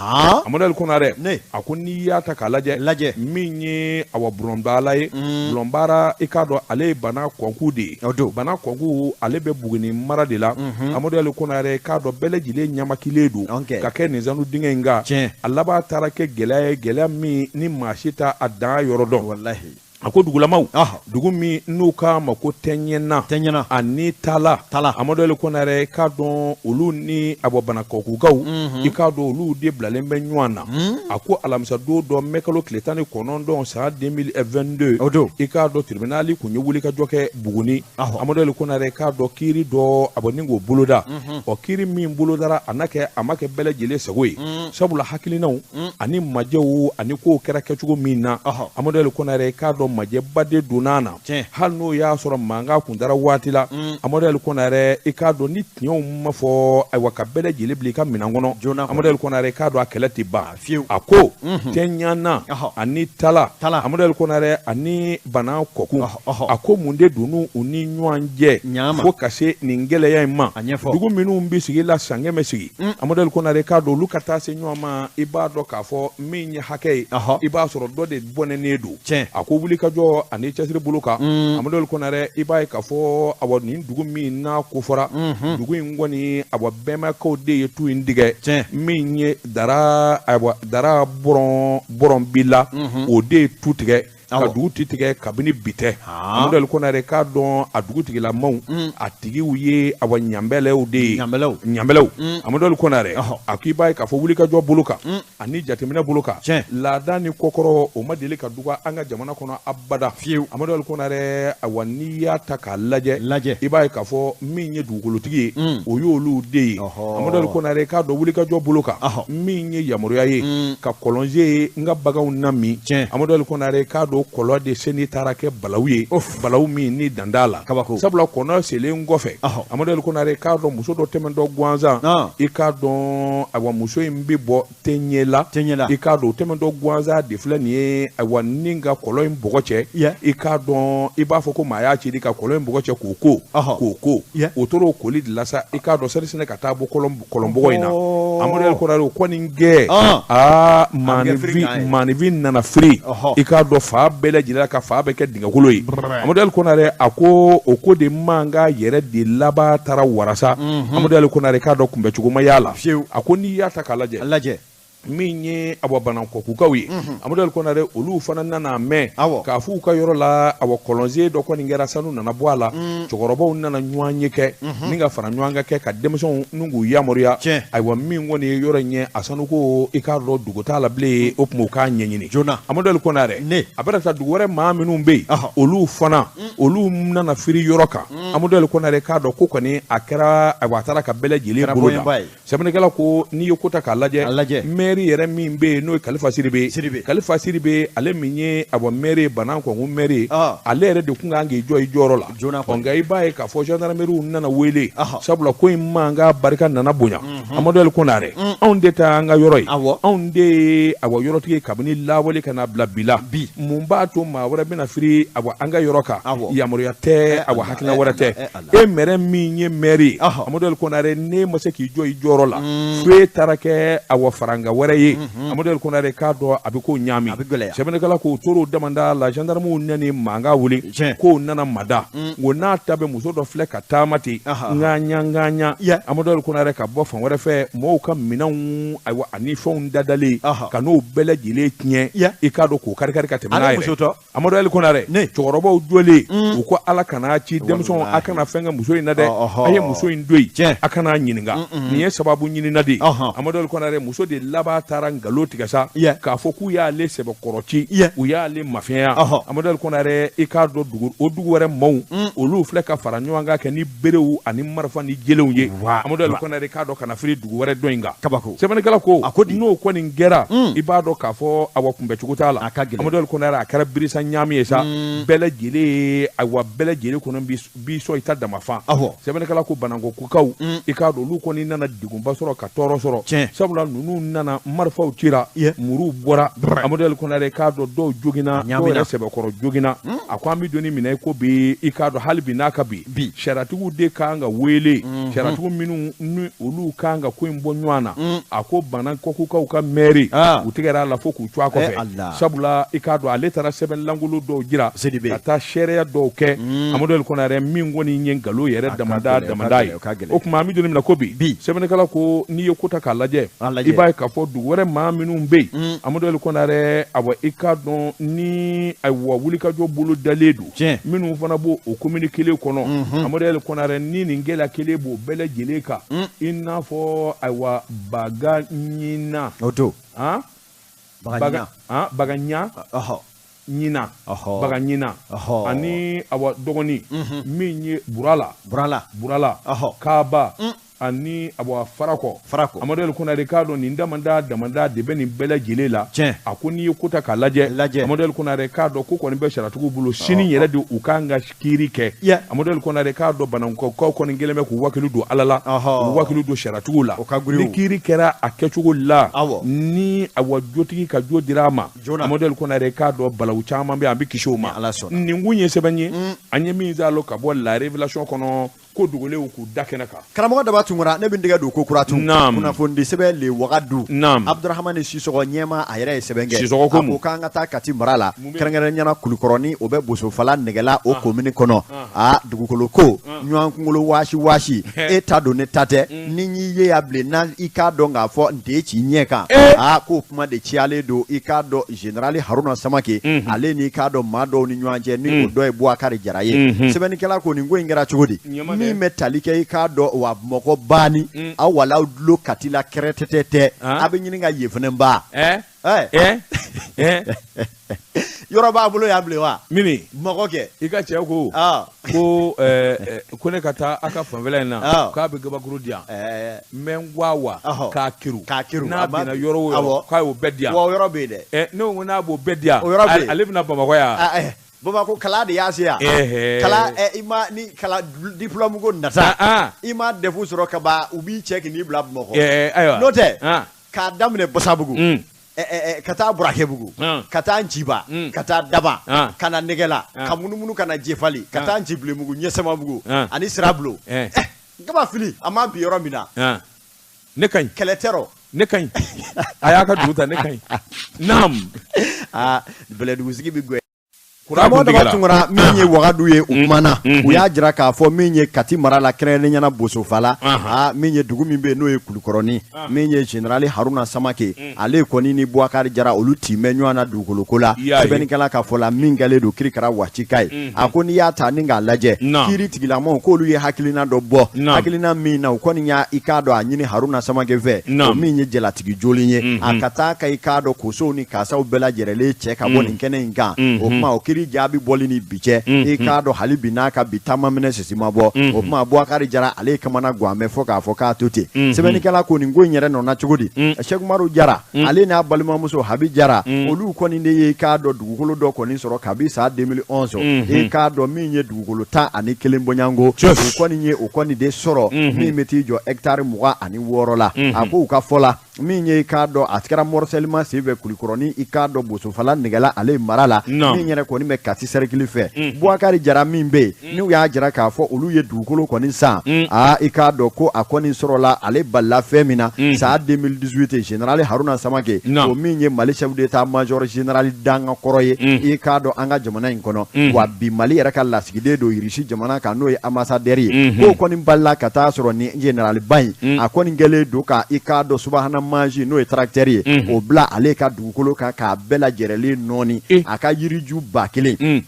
Amadu El Konare a ko n'i y'a ta k'a lajɛ, min ye awa Bulɔnbaara ye, Bulɔnbaara i k'a dɔn ale ye Bana Kɔnku de ye. Bana Kɔnku ale bɛ Buguni mara de la. Amadu El Konare k'a dɔn bɛɛ lajɛlen ɲamakilen don ka kɛ nin sanu dingɛ in kan. A laban taara kɛ gɛlɛya ye, gɛlɛya min ni maa si t'a a dan yɔrɔ dɔn. Walahi. A ko dugulamaw, dugu min n'u k'a ma ko Tɛɲɛna ani Tala, Amadu El Konare k'a dɔn olu ni a bɔ Bana Kɔnkukaw, i k'a dɔn olu de bilalen bɛ ɲɔgɔn na. A ko alamisa don dɔ mɛkalo tile 19 san 2022, o don, i k'a dɔn tribunal kun ye wulikajɔ kɛ Buguni. Amadu El Konare k'a dɔn kiiri dɔ a bɔ ni k'o boloda. Ɔ kiiri min bolodara, a na kɛ a ma kɛ bɛɛ lajɛlen sago ye, sabula hakilinaw ani majɛw ani kow kɛra kɛcogo min na, Amadu El Konare k'a dɔn majɛba de donna na. Hali n'o y'a sɔrɔ mankan kun dara waati la, Amadu El Konare i k'a dɔn ni tiɲɛw ma fɔ, ayiwa ka bɛɛ lajɛlen bila i ka minɛn kɔnɔ, Amadu El Konare k'a dɔn a kɛlɛ tɛ ban. A ko Tɛɲɛna ani Tala, Amadu El Konare ani Bana Kɔku, a ko mun de donn'u u ni ɲɔgɔn cɛ fo ka se nin gɛlɛya in ma? Dugu minnu bɛ sigi la san kɛmɛ sigi, Amadu El Konare k'a dɔn olu ka taa se ɲɔgɔn ma, i b'a dɔn k'a fɔ min ye hakɛ ye, i b'a sɔrɔ dɔ de bɔnɛnen don. A ko wulikajɔ ani cɛsiri bolo kan, Amadu El Konare i b'a ye k'a fɔ awa nin dugu min n'a kofɔra, dugu in kɔni awa bɛnbakɛw de ye tu in tigɛ. Min ye Dara, ayiwa Dara bɔrɔn bila, o de ye tu tigɛ ka dugu ti tigɛ kabini bi tɛ. Amadu El Konare k'a dɔn a dugutigilamaw, a tigiw ye awa ɲanbɛlɛw de ye, ɲanbɛlɛw. Amadu El Konare a k'i b'a ye k'a fɔ wulikajɔ bolo kan ani jateminɛ bolo kan, laada ni kɔkɔrɔ o ma deli ka duga an ka jamana kɔnɔ abada. Fiyewu. Amadu El Konare awa n'i y'a ta k'a lajɛ, i b'a ye k'a fɔ min ye dugukolotigi ye, o y'olu de ye. Amadu El Konare k'a dɔn wulikajɔ bolo kan, min ye yamaruya ye ka kɔlɔnze ye n ka baganw na min, Amadu El Konare k'a dɔn kɔlɔn de senni taara kɛ balawu ye, balawu min ni dan t'a la. Sabula kɔnɔ selen kɔfɛ, Amadu El Konare k'a dɔn muso dɔ tɛmɛntɔ gansan, i k'a dɔn ayiwa muso in bɛ bɔ Tɛɲɛla, i k'a dɔn o tɛmɛntɔ gansan de filɛ nin ye, ayiwa ni ka kɔlɔn in bɔgɔ cɛ, i k'a dɔn i b'a fɔ ko maa y'a ci de ka kɔlɔn in bɔgɔ cɛ k'o ko k'o ko o tora o koli de la sa, i k'a dɔn sani sɛnɛ ka taa bɔ kɔlɔn bɔgɔ in na. Amadu El Konare o kɔni gɛn, aa maaninfin nana firi, i k'a dɔn fa bɛɛ lajɛlen ka fa bɛ kɛ dingɛkolo ye. Amadu El Konare a ko o ko de mankan yɛrɛ de laban taara warasa. Amadu El Konare k'a dɔn kunbɛcogo ma y'a la. A ko n'i y'a ta k'a lajɛ, min ye awa Bana Kɔkukaw ye, Amadu El Konare olu fana nana mɛn k'a f'u ka yɔrɔ la awa kɔlɔnze dɔ kɔni kɛra, sanu nana bɔ a la, cɛkɔrɔbaw nana ɲɔgɔn ye kɛ ni ka fara ɲɔgɔn kan kɛ ka denmisɛnw n'u k'u yamaruya, ayiwa min kɔni ye yɔrɔ in ye a sanuko i k'a dɔn dugu t'a la bilen, o tuma u k'a ɲɛɲini joona. Amadu El Konare a bɛna taa dugu wɛrɛ maa minnu bɛ yen, olu fana olu nana firi yɔrɔ kan. Amadu El Konare k'a dɔn ko kɔni a kɛra ayiwa a taara ka bɛɛ lajɛlen bolo da. Sɛbɛnnikɛla ko n'i ye ko ta k'a lajɛ, mɛri yɛrɛ min bɛ yen n'o ye Kalifa Sidibe, Kalifa Sidibe ale min ye awa mɛri ye, Bana Kɔnku mɛri ye, ale yɛrɛ de tun kan k'i jɔ i jɔyɔrɔ la joona. Nka i b'a ye k'a fɔ gendarmerie nana wele, sabula ko in mankan barika nana bonya. Amadu El Konare, anw de ta an ka yɔrɔ ye, anw de ye awa yɔrɔtigi kabini lawale ka n'a bila bi la. Mun b'a to maa wɛrɛ bɛna firi awa an ka yɔrɔ kan? Yamaruya tɛ, awa hakilina wɛrɛ tɛ. E mɛrɛ min ye mɛri ye, Amadu El Konare, n'e ma se k'i jɔ i jɔyɔrɔ la, fo e taara kɛ awa faranga wɛrɛ ye, Amadu El Konare k'a dɔn a bɛ ko ɲaami. Sɛbɛnnikɛla k'o tor'o damanda la, gendarmew nana mankan wuli, k'o nana mada. Ko n'a ta bɛ muso dɔ filɛ ka taama ten ŋaɲa ŋaɲa, Amadu El Konare ka bɔ fan wɛrɛ fɛ, mɔgɔw ka minɛnw ayiwa ani fɛnw dadalen ka n'o bɛɛ lajɛlen tiɲɛ, i k'a dɔn k'o karikari ka tɛmɛ n'a yɛrɛ. Amadu El Konare, cɛkɔrɔbaw jɔlen, u ko Ala kana ci, denmisɛnw a kana fɛn kɛ muso in na dɛ, a ye muso in to yen, a kana ɲininka, nin ye sababu ɲinina de ye. Amadu El Konare, muso de laban fa taara nkalon tigɛ sa k'a fɔ k'u y'ale sɛbɛkɔrɔ ci u y'ale mafiɲɛya Amadu El Konare i k'a dɔn o dugu wɛrɛ maaw olu filɛ ka fara ɲɔgɔn kan kɛ ni berew ani marifa ni jelew ye Amadu El Konare k'a dɔn ka na firi dugu wɛrɛ dɔ in kan kabako sɛbɛnnikɛla ko a ko n'o kɔni kɛra i b'a dɔn k'a fɔ awa kunbɛcogo t'a la Amadu El Konare a kɛra birisa ɲaami ye sa bɛɛ lajɛlen ayiwa bɛɛ lajɛlen kɔni b'i sɔn i ta damafan sɛbɛnnikɛla ko Banankokokaw i k'a dɔn olu kɔni nana degunba sɔrɔ ka tɔɔrɔ sɔrɔ sabula ninnu nana marifaw cira muruw bɔra Amadu El Konare k'a dɔn dɔw joginna dɔw yɛrɛ sɛbɛkɔrɔ joginna a ko an bɛ don min na i ko bi i k'a dɔn hali bi n'a ka bi sariyatigiw de kan ka wele sariyatigiw minnu ni olu kan ka ko in bɔ ɲɔgɔn na a ko Banankɔkukaw ka mɛri u tigɛra a la fo k'u to a kɔfɛ sabula i k'a dɔn ale taara sɛbɛn lankolon dɔw jira ka taa seereya dɔw kɛ Amadu El Konare min kɔni ye nkalon yɛrɛ damada ye o tuma an bɛ don min na ko bi sɛbɛnnikɛla ko n'i ye ko ta k'a lajɛ i b'a ye k'a fɔ dugu wɛrɛ maa minnu bɛ yen Amadu El Konare awa i k'a dɔn ni ayiwa wulikajɔ bolo dalen don minnu fana b'o o komini kelen kɔnɔ Amadu El Konare ni nin gɛlɛya kelen b'o bɛɛ lajɛlen kan i n'a fɔ ayiwa baga ɲina o don baga ɲa ɲina baga ɲina ani awa dɔgɔnin min ye Burala Kaaba ani awa Farakɔ Amadu El Konare k'a dɔn nin damada de bɛ nin bɛɛ lajɛlen la a ko n'i ye ko ta k'a lajɛ Amadu El Konare k'a dɔn ko kɔni bɛ sariyatigiw bolo sini yɛrɛ de u kan ka kiiri kɛ Amadu El Konare k'a dɔn Banankɔkaw kɔni kɛlen bɛ k'u wakili don Ala la k'u wakili don sariyatigiw la ni kiiri kɛra a kɛcogo la ni awa jotigi ka jo dira a ma Amadu El Konare k'a dɔn balawu caman bɛ an bɛ kisi o ma nin kun ye sɛbɛn ye an ye min zalo ka bɔ La Révélation kɔnɔ ko dogolenw k'u da kɛnɛ kan karamɔgɔ Daba Tunkara ne bɛ n tɛgɛ don ko kura tun kunnafoni sɛbɛn Le Wagadu Abdurahamani Sisɔgɔ ɲɛma a yɛrɛ ye sɛbɛn kɛ a ko k'an ka taa Kati mara la kɛrɛnkɛrɛnnenya Kulukɔrɔni o bɛ Bosofala Nɛgɛla o komini kɔnɔ a dugukolo ko ɲɔgɔn kunkolo waasi waasi e ta don ne ta tɛ ni n y'i ye yan bilen n'a i k'a dɔn k'a fɔ n tɛ ci ɲɛ kan aa k'o kuma de ciyalen don i k'a dɔn général Haruna Samake ale n'i k'a dɔn maa dɔw ni ɲɔgɔn cɛ ni o dɔ ye Bubakari Jara ye sɛbɛnnikɛla ko nin ko in kɛra cogo di min bɛ tali kɛ i k'a dɔn wa Bamakɔ banni aw walaw dulo Kati la kɛrɛtɛtɛ tɛ a bɛ ɲini ka yen fana ba yɔrɔ b'a bolo yan bilen wa mini Bamakɔ kɛ i ka cɛ ko ko ko ne ka taa a ka fanfɛla in na k'a bɛ gabakuru di yan n bɛ n wa wa k'a kiru n'a binna yɔrɔ o yɔrɔ k'a y'o bɛɛ di yan wa o yɔrɔ bɛ yen dɛ ne ko n'a b'o bɛɛ di yan ale bɛna Bamakɔ yan Bamakɔ kala de y'a se yan kala i ma ni kala diplôme ko nata i ma DEF sɔrɔ ka ban u b'i cɛ k'i bila Bamakɔ ayiwa n'o tɛ k'a daminɛ Basabugu ka taa Burakɛbugu ka taa Nciba ka taa Daba ka na Nɛgɛla ka munumunu ka na Jefali ka taa Ncibilenbugu Ɲɛsɛmabugu ani Sirabulo gaba fili a ma bi yɔrɔ min na ne ka ɲi kɛlɛ tɛ rɔ ne ka ɲi a y'a ka dugu ta ne ka ɲi naam aa bɛlɛdugusigi bɛ gwɛ Karamɔgɔ Daba Tunkara min ye Wagadu ye u kumana u y'a jira k'a fɔ min ye Kati mara la kɛrɛnkɛrɛnnenya la Bosofala min ye dugu min bɛ yen n'o ye Kulukɔrɔni min ye général Haruna Samake ale kɔni ni Bubakari Jara olu tin bɛ ɲɔgɔn na dugukolo ko la sɛbɛnnikɛla ka fɔ la min kɛlen don kirikara wacika ye a ko n'i y'a ta ni k'a lajɛ kiiri tigilamaw k'olu ye hakilina dɔ bɔ hakilina min na u kɔni y'a i k'a dɔn a ɲini Haruna Samake fɛ o min ye jalatigi jolen ye a ka taa ka i k'a dɔn kosow ni kasaw bɛɛ lajɛlen cɛ ka bɔ nin kɛnɛ in kan o tuma o kiiri jaabi bɔli ni bi cɛ i k'a dɔn hali bi n'a ka bi taama minɛ sisi ma bɔ o tuma Bubakari Jara ale kamana gan mɛ fo k'a fɔ k'a to ten sɛbɛnnikɛla ko nin ko in yɛrɛ nɔ na cogo di Sɛkumaru Jara ale n'a balimamuso Habi Jara olu kɔni de ye i k'a dɔn dugukolo dɔ kɔni sɔrɔ kabi san 2011 i k'a dɔn min ye dugukolo 11 bɔɲɔgɔnko u kɔni ye o kɔni de sɔrɔ min bɛ t'i jɔ hectare 26 la a ko u ka fɔ la min ye i k'a dɔn a kɛra morcellement senfɛ Kulukɔrɔni i k'a dɔn Bosofala Nɛgɛla ale mara la min yɛrɛ kɔni bɛ Kati cercle fɛ Bubakari Jara min bɛ yen n'u y'a jira k'a fɔ olu ye dugukolo kɔni san aa i k'a dɔn ko a kɔni sɔrɔla ale balila fɛn min na san 2018 général Haruna Samake o min ye Mali chef d'état-major général danga kɔrɔ ye i k'a dɔn an ka jamana in kɔnɔ wa bi Mali yɛrɛ ka lasigiden don Irisi jamana kan n'o ye ambassadeur ye k'o kɔni balila ka taa sɔrɔ ni général ba in a kɔni kɛlen don ka i k'a dɔn subahana mansin n'o ye tracteur ye o bila ale ka dugukolo kan k'a bɛɛ lajɛrɛlen nɔɔni a ka yiriju 1000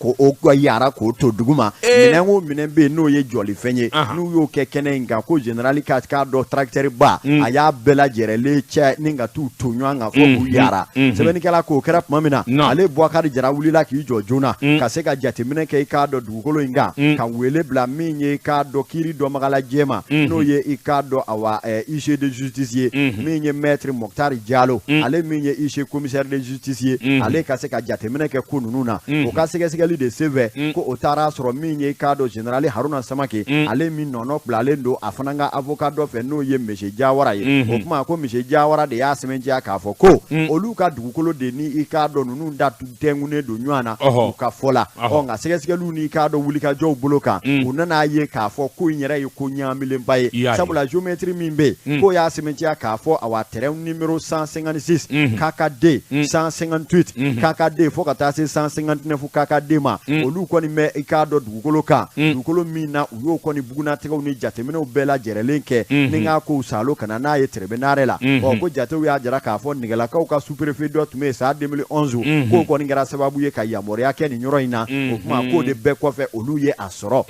ko o yara k'o to duguma minɛn o minɛn bɛ yen n'o ye jɔlifɛn ye n'u y'o kɛ kɛnɛ in kan ko général ka k'a dɔn tracteur ba a y'a bɛɛ lajɛrɛlen cɛ ni ka t'u to ɲɔgɔn kan fo k'u yara sɛbɛnnikɛla k'o kɛra tuma min na ale Boubacar Jara wulila k'i jɔ joona ka se ka jateminɛ kɛ i k'a dɔn dugukolo in kan ka wele bila min ye i k'a dɔn kiiri dɔnbagalajɛ ma n'o ye i k'a dɔn awa huissier de justice ye min ye maître Mokhtar Diallo ale min ye huissier commissaire de justice ye ale ka se ka jateminɛ kɛ ko ninnu na o ka sɛgɛsɛgɛli de senfɛ ko o taara sɔrɔ min ye i k'a dɔn général Haruna Samake ale min nɔnɔ bilalen don a fana ka avocat dɔ fɛ n'o ye monsieur Jawara ye o tuma ko monsieur Jawara de y'a sɛbɛntiya k'a fɔ ko olu ka dugukolo de ni i k'a dɔn ninnu da tɛnkunnen don ɲɔgɔn na u ka fɔ la ɔ nka sɛgɛsɛgɛliw n'i k'a dɔn wulikajɔw bolo kan u nana ye k'a fɔ ko in yɛrɛ ye ko ɲaamilenba ye sabula géomètre min bɛ yen k'o y'a sɛbɛntiya k'a fɔ awa terrain numéro 156 KKD 158 KKD fo ka taa se 159 KKD ma olu kɔni bɛ i k'a dɔn dugukolo kan dugukolo min na u y'o kɔni bugunnatigɛw ni jateminɛw bɛɛ lajɛrɛlen kɛ ni k'a kow salo ka na n'a ye tribunal la ɔ ko jatew y'a jira k'a fɔ nɛgɛlakaw ka sous-préfet dɔ tun bɛ yen san 2011 k'o kɔni kɛra sababu ye ka yamaruya kɛ nin yɔrɔ in na o tuma k'o de bɛɛ kɔfɛ olu ye a sɔrɔ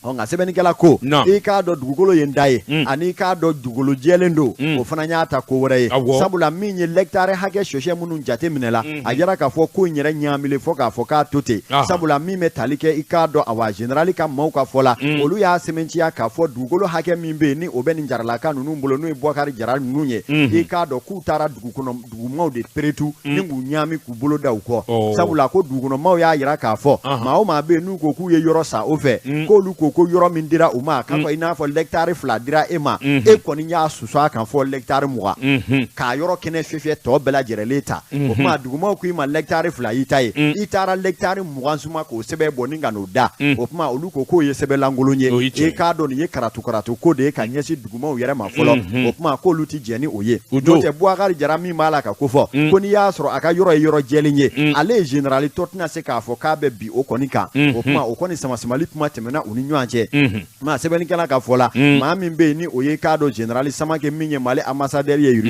ɔ nka sɛbɛnnikɛla ko i k'a dɔn dugukolo ye n da ye ani i k'a dɔn dugukolo jɛlen don o fana y'a ta ko wɛrɛ ye sabula min ye lɛkitare hakɛ sɔsɛ minnu jate minɛ la a yira k'a fɔ ko in yɛrɛ ɲaamilen fo k'a fɔ k'a to ten sabula min bɛ tali kɛ i k'a dɔn awa général ka maaw ka fɔ la olu y'a sɛbɛntiya k'a fɔ dugukolo hakɛ min bɛ yen ni o bɛ nin jaralaka ninnu bolo n'o ye Boubacar Jara ninnu ye i k'a dɔn k'u taara dugukɔnɔ dugumaw de peretu ni k'u ɲaami k'u bolo da u kɔ sabula ko dugukɔnɔmaw y'a jira k'a fɔ maa o maa bɛ yen n'u ko k'u ye yɔrɔ san o fɛ k'olu ko ko yɔrɔ min dira u ma k'a fɔ i n'a fɔ lɛkitari 2 dira e ma e kɔni y'a susu a kan fɔ lɛkitari 20 k'a yɔrɔ kɛnɛ fiyɛ tɔ bɛɛ lajɛrɛlen ta o tuma dugumaw ko i ma lɛkitari 2 y'i ta ye i taara lɛkitari 20 suma k'o sɛbɛn bɔ ni ka n'o da o tuma olu ko k'o ye sɛbɛnlankolon ye i k'a dɔn nin ye karatu karatu ko de ye ka ɲɛsin dugumaw yɛrɛ ma fɔlɔ o tuma k'olu tɛ jɛn ni o ye n'o tɛ Boubacar Jara min b'a la ka ko fɔ ko n'i y'a sɔrɔ a ka yɔrɔ ye yɔrɔ jɛlen ye ale ye général tɔ tɛna se k'a fɔ k'a bɛ bi o kɔni kan o tuma o kɔni samasamali kuma tɛmɛna u ni ɲɔgɔn cɛ maa sɛbɛnnikɛla ka fɔ la maa min bɛ yen ni o ye k'a dɔn général Samake min ye Mali ambassadeur ye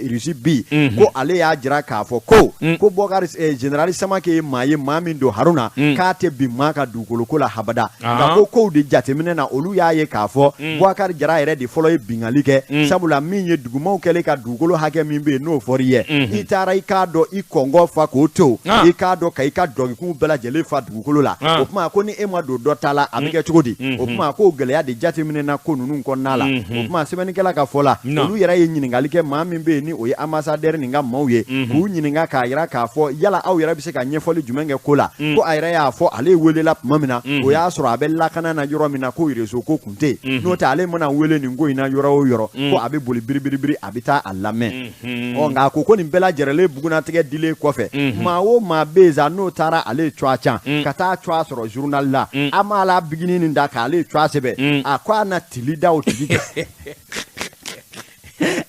Russie bi ko ale y'a jira k'a fɔ ko ko Boubacar général Samake ye maa ye maa min don Haruna k'a tɛ bin maa ka dugukolo ko la habada nka ko kow de jateminɛ na olu y'a ye k'a fɔ Boubacar Jara yɛrɛ de fɔlɔ ye binkanni kɛ sabula min ye dugumaw kɛlen ka dugukolo hakɛ min bɛ yen n'o fɔr'i ye i taara i k'a dɔn i kɔngɔ fa k'o to i k'a dɔn ka i ka dɔgɔkun bɛɛ lajɛlen fa dugukolo la o tuma ko ni e ma don dɔ ta la a bɛ kɛ cogo di o tuma k'o gɛlɛya de jateminɛna ko ninnu kɔnɔna la o tuma sɛbɛnnikɛla ka fɔ la olu yɛrɛ ye ɲininkali kɛ maa min bɛ yen ni o ye ambassadeur nin ka maaw ye k'u ɲininka k'a jira k'a fɔ yala aw yɛrɛ bɛ se ka ɲɛfɔli jumɛn kɛ ko la ko a yɛrɛ y'a fɔ ale welela tuma min na o y'a sɔrɔ a bɛ lakana na yɔrɔ min na ko réseau ko kun tɛ yen n'o tɛ ale mana wele nin ko in na yɔrɔ o yɔrɔ ko a bɛ boli biribiribiri a bɛ taa a lamɛn ɔ nka a ko ko nin bɛɛ lajɛrɛlen bugunnatigɛ dilen kɔfɛ maa o maa bɛ yen sa n'o taara ale tɔgɔ can ka taa tɔgɔ sɔrɔ journal la a m'a la bigini nin da k'ale tɔgɔ sɛbɛn a ko a na tili da o tigi kan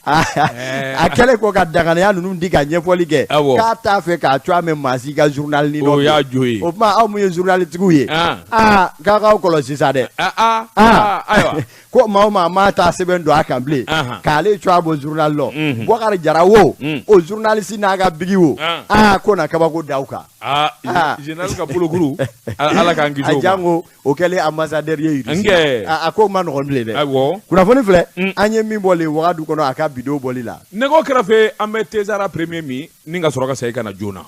a kɛlen ko ka danganiya ninnu di ka ɲɛfɔli kɛ k'a t'a fɛ k'a tɔgɔ mɛn maa si ka journal ni o y'a jo ye o tuma aw mun ye journalitigiw ye aa k'a k'aw kɔlɔsi sa dɛ ayiwa ko maa o maa maa taa sɛbɛn don a kan bilen k'ale tɔgɔ bɔ journal lɔ Boubacar Jara wo o journaliste n'a ka bigi wo aa ko na kabako da u kan général ka bolokuru ala k'an kisi o ma jango o kɛlen ambassadeur ye Russie a ko ma nɔgɔn bilen dɛ awɔ kunnafoni filɛ an ye min bɔ le wagadu kɔnɔ a ka bidon bɔli la nɛgɛw kɛrɛfɛ an bɛ Tezara premier min ni ka sɔrɔ ka segin ka na joona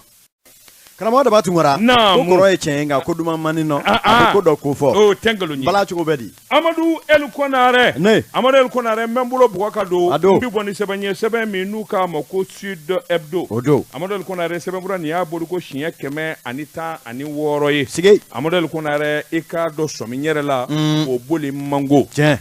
karamɔgɔ Daba Tunkara ko kɔrɔ ye tiɲɛ ye nka ko duman man di nɔ a bɛ ko dɔ ko fɔ o tɛ nkalon ye bala cogo bɛ di Amadu El Konare ne Amadu El Konare n bɛ n bolo bugɔ ka don n bɛ bɔ ni sɛbɛn ye sɛbɛn min n'u k'a ma ko Sud Hebdo o don Amadu El Konare sɛbɛnfura nin y'a bolo ko siɲɛ 116 ye sigi Amadu El Konare i k'a dɔn sɔmi yɛrɛ la o boli mango tiɲɛ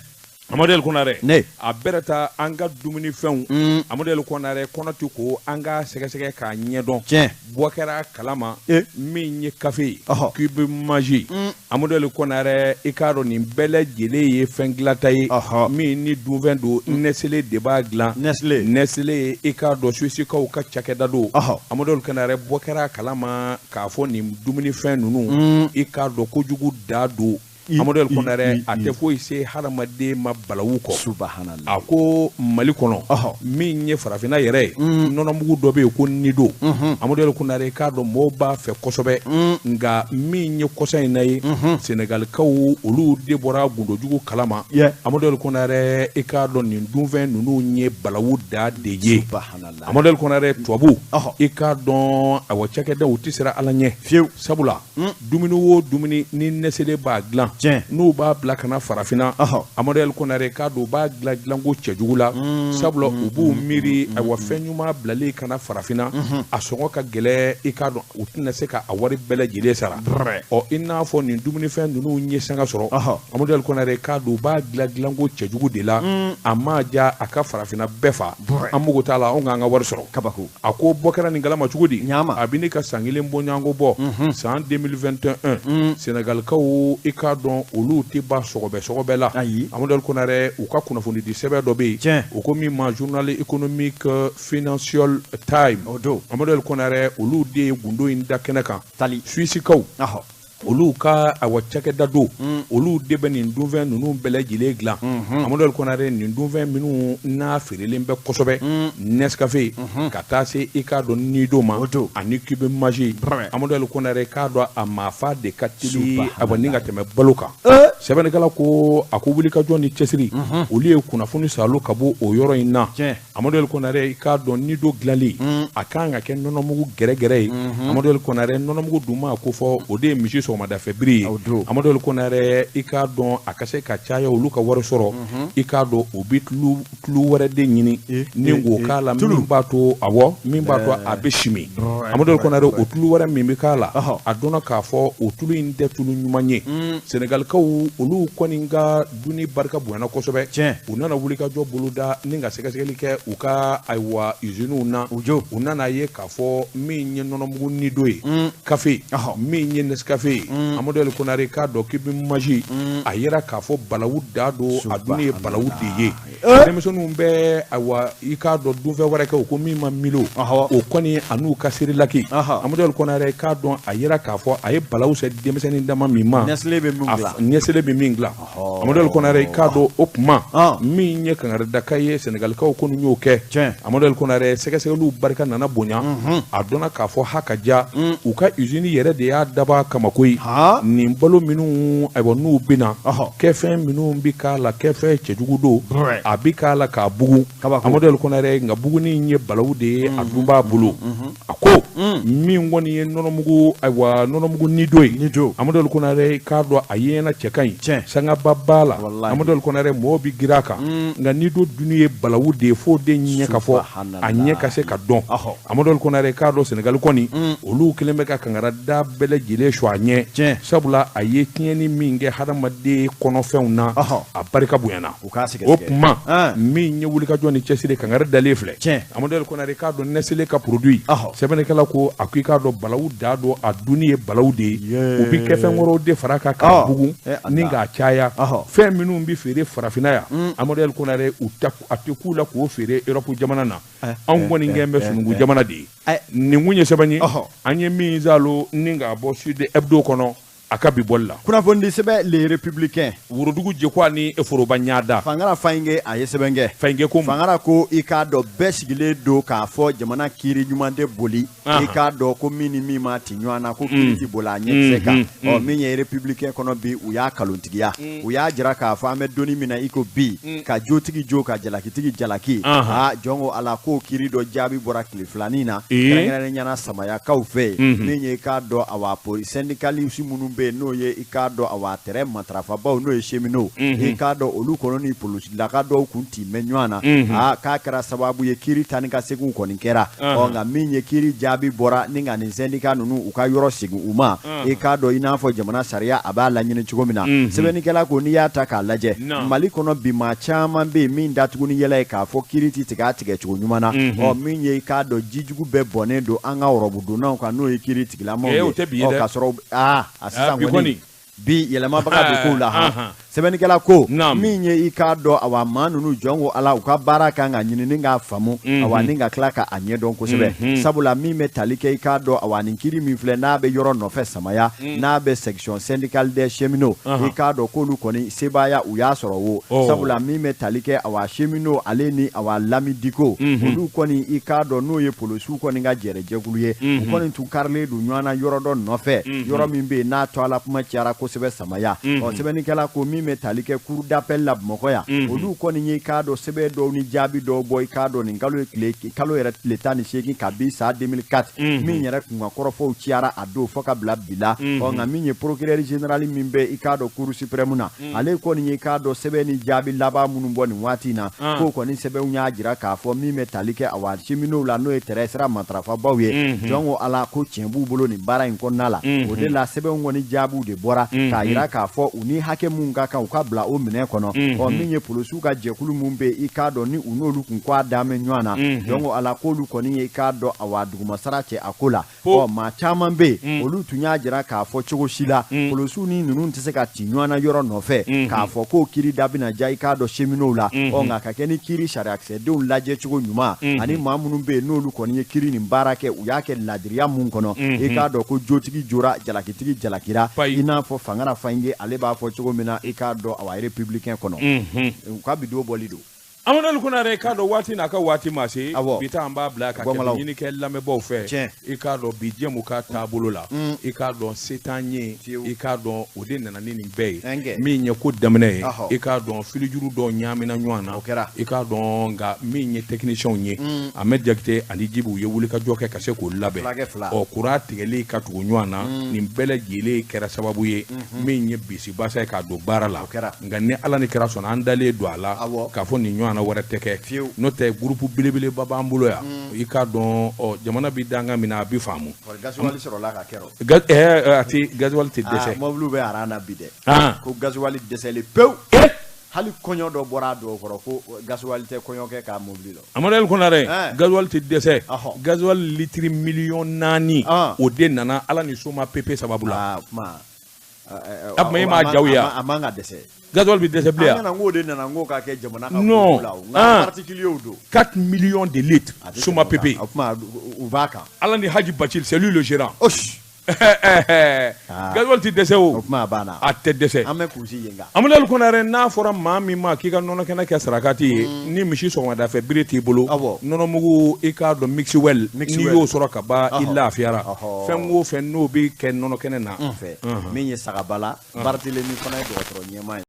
Amadu El Konare ne a bɛrɛ ta an ka dumunifɛnw Amadu El Konare kɔnɔ ti ko an ka sɛgɛsɛgɛ k'a ɲɛdɔn tiɲɛ bɔ kɛra kalama min ye kafe ye k'i bɛ maji Amadu El Konare i k'a dɔn nin bɛɛ lajɛlen ye fɛn dilanta ye min ni dunfɛn don Nestlé de b'a dilan Nestlé i k'a dɔn Suissikaw ka cakɛda don Amadu El Konare bɔ kɛra kalama k'a fɔ nin dumunifɛn ninnu i k'a dɔn kojugu da don Amadu El Konare a tɛ foyi se hadamaden ma balawu kɔ. Subhanallah. A ko Mali kɔnɔ min ye farafinna yɛrɛ ye, nɔnɔmugu dɔ bɛ yen ko Nido. Amadu El Konare k'a dɔn mɔgɔw b'a fɛ kosɛbɛ, nka min ye kɔsa in na ye, Senegalikaw olu de bɔra gundojugu kalama. Amadu El Konare i k'a dɔn nin dunfɛn ninnu ye balawu da de ye. Subhanallah. Amadu El Konare tubabu i k'a dɔn awa cakɛdaw tɛ siran Ala ɲɛ fiyewu, sabula dumuni o dumuni ni Nestlé b'a dilan, n'u b'a bila ka na farafinna, Amadu El Konare k'a dɔn u b'a dilan dilanko cɛjugu la, sabula u b'u miiri ayiwa fɛn ɲuman bilalen ka na farafinna, a sɔngɔ ka gɛlɛn, i k'a dɔn u tɛna se ka a wari bɛɛ lajɛlen sara. Ɔ i n'a fɔ nin dumunifɛn ninnu ye sanga sɔrɔ, Amadu El Konare k'a dɔn u b'a dilan dilanko cɛjugu de la, a ma ja a ka farafinna bɛɛ fa, an mago t'a la, anw k'an ka wari sɔrɔ. Kabako. A ko bɔ kɛra nin kalama cogo di? A bɛ ne ka san kelen bɔɲɔgɔnko bɔ, san 2021, Senegalikaw i k'a dɔn olu tɛ ban sɔgɔbɛ sɔgɔbɛ la. Amadu El Konare u ka kunnafonidi sɛbɛn dɔ bɛ yen, u ko min ma Journal économique Financial Times. Amadu El Konare olu de ye gundo in da kɛnɛ kan. Suissikaw olu ka awa cakɛda don, olu de bɛ nin dunfɛn ninnu bɛɛ lajɛlen dilan. Amadu El Konare nin dunfɛn minnu n'a feerelen bɛ kosɛbɛ, Nescafé ka taa se i k'a dɔn Nido ma ani Cube Magique. Amadu El Konare k'a dɔn a maafa de ka teli awa ni ka tɛmɛ balo kan. Sɛbɛnnikɛla ko a ko wulikajɔ ni cɛsiri, olu ye kunnafoni salo ka bɔ o yɔrɔ in na. Amadu El Konare i k'a dɔn Nido dilanli a kan ka kɛ nɔnɔmugu gɛrɛgɛrɛ ye. Amadu El Konare nɔnɔmugu dun ma ko fɔ o de ye misi sɔgɔmadafɛ biri ye. Amadu El Konare i k'a dɔn a ka se ka caya olu ka wari sɔrɔ, i k'a dɔn u bɛ tulu wɛrɛ de ɲini ni k'o k'a la min b'a to awɔ min b'a to a bɛ simi. Amadu El Konare o tulu wɛrɛ min bɛ k'a la, a dɔnna k'a fɔ o tulu in tɛ tulu ɲuman ye. Senegalikaw olu kɔni ka dunni barika bonyana kosɛbɛ, u nana wulikajɔ boloda ni ka sɛgɛsɛgɛli kɛ u ka ayiwa usines na. U nana ye k'a fɔ min ye nɔnɔmugu Nido ye, kafe min ye Nescafé ye, Amadu El Konare k'a dɔn Cube Magique a yera k'a fɔ balawu da don, a dunni ye balawu de ye. Denmisɛnninw bɛ ayiwa i k'a dɔn dunfɛn wɛrɛ kɛ o ko min ma Milo, o kɔni a n'u ka Cerelac. Amadu El Konare k'a dɔn a yera k'a fɔ a ye balawu se denmisɛnnin dama min ma, Nestlé bɛ min dilan. Amadu El Konare k'a dɔn o kuma min ye kangaridaka ye, Senegalikaw kɔni y'o kɛ. Amadu El Konare sɛgɛsɛgɛliw barika nana bonya, a dɔnna k'a fɔ ha ka ja u ka usine yɛrɛ de y'a dab'a kama koyi. Nin balo minnu ayiwa n'u bɛna kɛfɛn minnu bɛ k'a la, kɛfɛn cɛjugu don, a bɛ k'a la k'a bugun. Amadu El Konare nka buguni in ye balawu de ye, a dun b'a bolo. A ko min kɔni ye nɔnɔmugu ayiwa nɔnɔmugu Nido ye, Amadu El Konare k'a dɔn a yeɲɛna cɛ ka ɲi, sangaba b'a la. Amadu El Konare mɔgɔw bɛ girin a kan, nka Nido dunni ye balawu de ye f'o de ɲɛ ka fɔ, a ɲɛ ka se ka dɔn. Amadu El Konare k'a dɔn Senegali kɔni olu kɛlen bɛ ka kangarida bɛɛ lajɛlen su a ɲɛ, sabula a ye tiɲɛni min kɛ hadamaden kɔnɔfɛnw na, a barika bonyana. O kuma min ye wulikajɔ ni cɛsiri kangari dalen filɛ. Amadu El Konare k'a dɔn Nestlé ka produit, sɛbɛnnikɛla ko a ko i k'a dɔn balawu da don, a dunni ye balawu de ye. U bɛ kɛfɛn wɛrɛw de fara kan k'a bugun ni k'a caya. Fɛn minnu bɛ feere farafinna yan, Amadu El Konare u a tɛ k'u la k'o feere Europe jamana na. Anw kɔni kɛn bɛ sununkun jamana de ye. Nin kun ye sɛbɛn ye an ye min zalo ni k'a bɔ Sud Hebdo kɔnɔ a ka bi bɔli la. Kunnafonidi sɛbɛn Le Républicain, worodugu jɛkwa ni foroba ɲada, Fangara Fayinge a ye sɛbɛn kɛ. Fayinge ko Fangara ko i k'a dɔn bɛɛ sigilen don k'a fɔ jamana kiiri ɲuman tɛ boli, i k'a dɔn ko min ni min ma ti ɲɔgɔn na ko kiiri tɛ boli a ɲɛkisɛ kan. Ɔ min ye Républicain kɔnɔ bi, u y'a kalontigiya, u y'a jira k'a fɔ an bɛ donni min na i ko bi, ka jotigi jo ka jalakitigi jalaki. Aa jɔn ko Ala k'o kiiri dɔ jaabi bɔra tile filanin na, kɛrɛnkɛrɛnnenya la Samayakaw fɛ yen, min ye i k'a dɔn awa syndicaliste minnu bɛ yen n'o ye i k'a dɔn awa tɛrɛ matarafabaw n'o ye cheminots, i k'a dɔn olu kɔnɔ ni polisilaka dɔw kun ti mɛn ɲɔgɔn na. Aa k'a kɛra sababu ye kiiri taa ni ka seginw kɔni kɛra. Ɔ nka min ye kiiri jaabi bɔra ni ka nin syndicat ninnu u ka yɔrɔ segin u ma, i k'a dɔn i n'a fɔ jamana sariya a b'a laɲini cogo min na. Sɛbɛnnikɛla ko n'i y'a ta k'a lajɛ Mali kɔnɔ bi maa caman bɛ yen min datugu ni yɛlɛ ye k'a fɔ kiiri ti tigɛ a tigɛ cogo ɲuman na. Ɔ min ye i k'a dɔn jijugu bɛɛ bɔnnen don an ka ɔrɔbudonnaw kan n'o ye kiiri tigilamaw ye. Ɔ k'a sɔrɔ a sisan kɔni bi yɛlɛmabaga don kow la. Sɛbɛnnikɛla ko min ye i k'a dɔn awa maa ninnu jɔn ko Ala u ka baara kan ka ɲini ni k'a faamu awa ni ka tila ka a ɲɛdɔn kosɛbɛ sabula min bɛ tali kɛ i k'a dɔn awa nin kiri min filɛ n'a bɛ yɔrɔ nɔfɛ samaya n'a bɛ section syndicale des cheminots i k'a dɔn k'olu kɔni sebaaya u y'a sɔrɔ wo sabula min bɛ tali kɛ awa cheminots ale ni awa Lami Diko olu kɔni i k'a dɔn n'o ye polosiw kɔni ka jɛrɛjɛkulu ye u kɔni tun karilen don ɲɔgɔn na yɔrɔ dɔ nɔfɛ yɔrɔ min bɛ yen n'a tɔgɔla kuma cayara kosɛbɛ samaya ɔ sɛbɛnnikɛla ko min bɛ tali kɛ cour d'appel la Bamakɔ yan olu kɔni ye i k'a dɔn sɛbɛn dɔw ni jaabi dɔw bɔ i k'a dɔn nin kalo ye kalo yɛrɛ tile 18 kabi san 2004 min yɛrɛ kunkan kɔrɔfɔw cayara a don fo ka bila bi la ɔ nka min ye procureur général min bɛ i k'a dɔn cour suprême na ale kɔni ye i k'a dɔn sɛbɛn ni jaabi laban minnu bɔ nin waati in na k'o kɔni sɛbɛnw y'a jira k'a fɔ min bɛ tali kɛ awa cheminots la n'o ye tɛrɛn sira matarafabaw ye jɔn ko Ala ko tiɲɛ b'u bolo nin baara in kɔnɔna la o de la sɛbɛnw kɔni jaabiw de bɔra k'a jira k'a fɔ u ni hakɛ min ka kan u ka bila o minɛn kɔnɔ ɔ min ye polosiw ka jɛkulu min bɛ i k'a dɔn ni u n'olu kun ko a dan bɛ ɲɔgɔn na jɔn ko Ala k'olu kɔni ye i k'a dɔn awa dugumasara cɛ a ko la ɔ maa caman bɛ yen olu tun y'a jira k'a fɔ cogo si la polosiw ni ninnu tɛ se ka ci ɲɔgɔn na yɔrɔ nɔfɛ k'a fɔ k'o kiri da bɛna diya i k'a dɔn cheminots la ɔ nka ka kɛ ni kiri sariyakisɛdenw lajɛ cogo ɲuman ani maa minnu bɛ yen n'olu kɔni ye kiri nin baara kɛ u y'a kɛ ladiriya mun kɔnɔ i k'a dɔn ko jotigi jora jalakitigi jalakira i n'a fɔ Fangara Fayinge ale b'a fɔ cogo min na i k'a dɔn awa républicain kɔnɔ u ka bi don bɔli don. Amadu Konare k'a dɔn waati n'a ka waati ma se bi ta an b'a bila ka kɛmɛ ɲini kɛ lamɛnbaaw fɛ i k'a dɔn bi jɛmu ka taabolo la i k'a dɔn se t'an ye i k'a dɔn o de nana ni nin bɛɛ ye min ye ko daminɛ ye i k'a dɔn filijuru dɔw ɲaamina ɲɔgɔn na i k'a dɔn nka min ye technicienw ye Ahmed Jakite ani Jibi u ye wulikajɔ kɛ ka se k'o labɛn ɔ kuran tigɛli ka tugu ɲɔgɔn na nin bɛɛ lajɛlen kɛra sababu ye min ye bisibasa ye k'a don baara la nka ni Ala ni kira sɔnna an dalen don a la k'a fɔ nin ɲɔgɔnna wɛrɛ tɛ kɛ n'o tɛ groupe belebeleba b'an bolo yan i k'a dɔn jamana bɛ danga min na a bɛ faamu gasoil sɔrɔla ka kɛ a tɛ gasoil tɛ dɛsɛ mɔbiliw bɛ aran na bi dɛ ko gasoil dɛsɛlen pewu hali kɔɲɔ dɔ bɔra a dɔw kɔrɔ ko gasoil tɛ kɔɲɔkɛ ka mobili la Amadu Konare gasoil tɛ dɛsɛ gasoil litiri miliyɔn 4 o de nana Ala ni Soma PP sababu la a tuma e m'a jaw ye a man ka dɛsɛ gasoil bɛ dɛsɛ bilen an ko de nana n ka kɛ jamana ka non la nka particuliers don 4 millions de litres Soma PP o tuma u b'a kan Ala ni Haji Bacil c'est lui le gérant gasoil tɛ dɛsɛ o o tuma a banna a tɛ dɛsɛ an bɛ kurusi yen kan Amadu Konare n'a fɔra maa min ma k'i ka nɔnɔ kɛnɛ kɛ sarakati ye ni misi sɔgɔmada fɛ bere t'i bolo nɔnɔmugu i k'a dɔn mixwell n'i y'o sɔrɔ ka ban i lafiyara fɛn o fɛn n'o bɛ kɛ nɔnɔ kɛnɛ na min ye Sagabala Barthélémy fana ye dɔgɔtɔrɔ ɲɛmaa ye.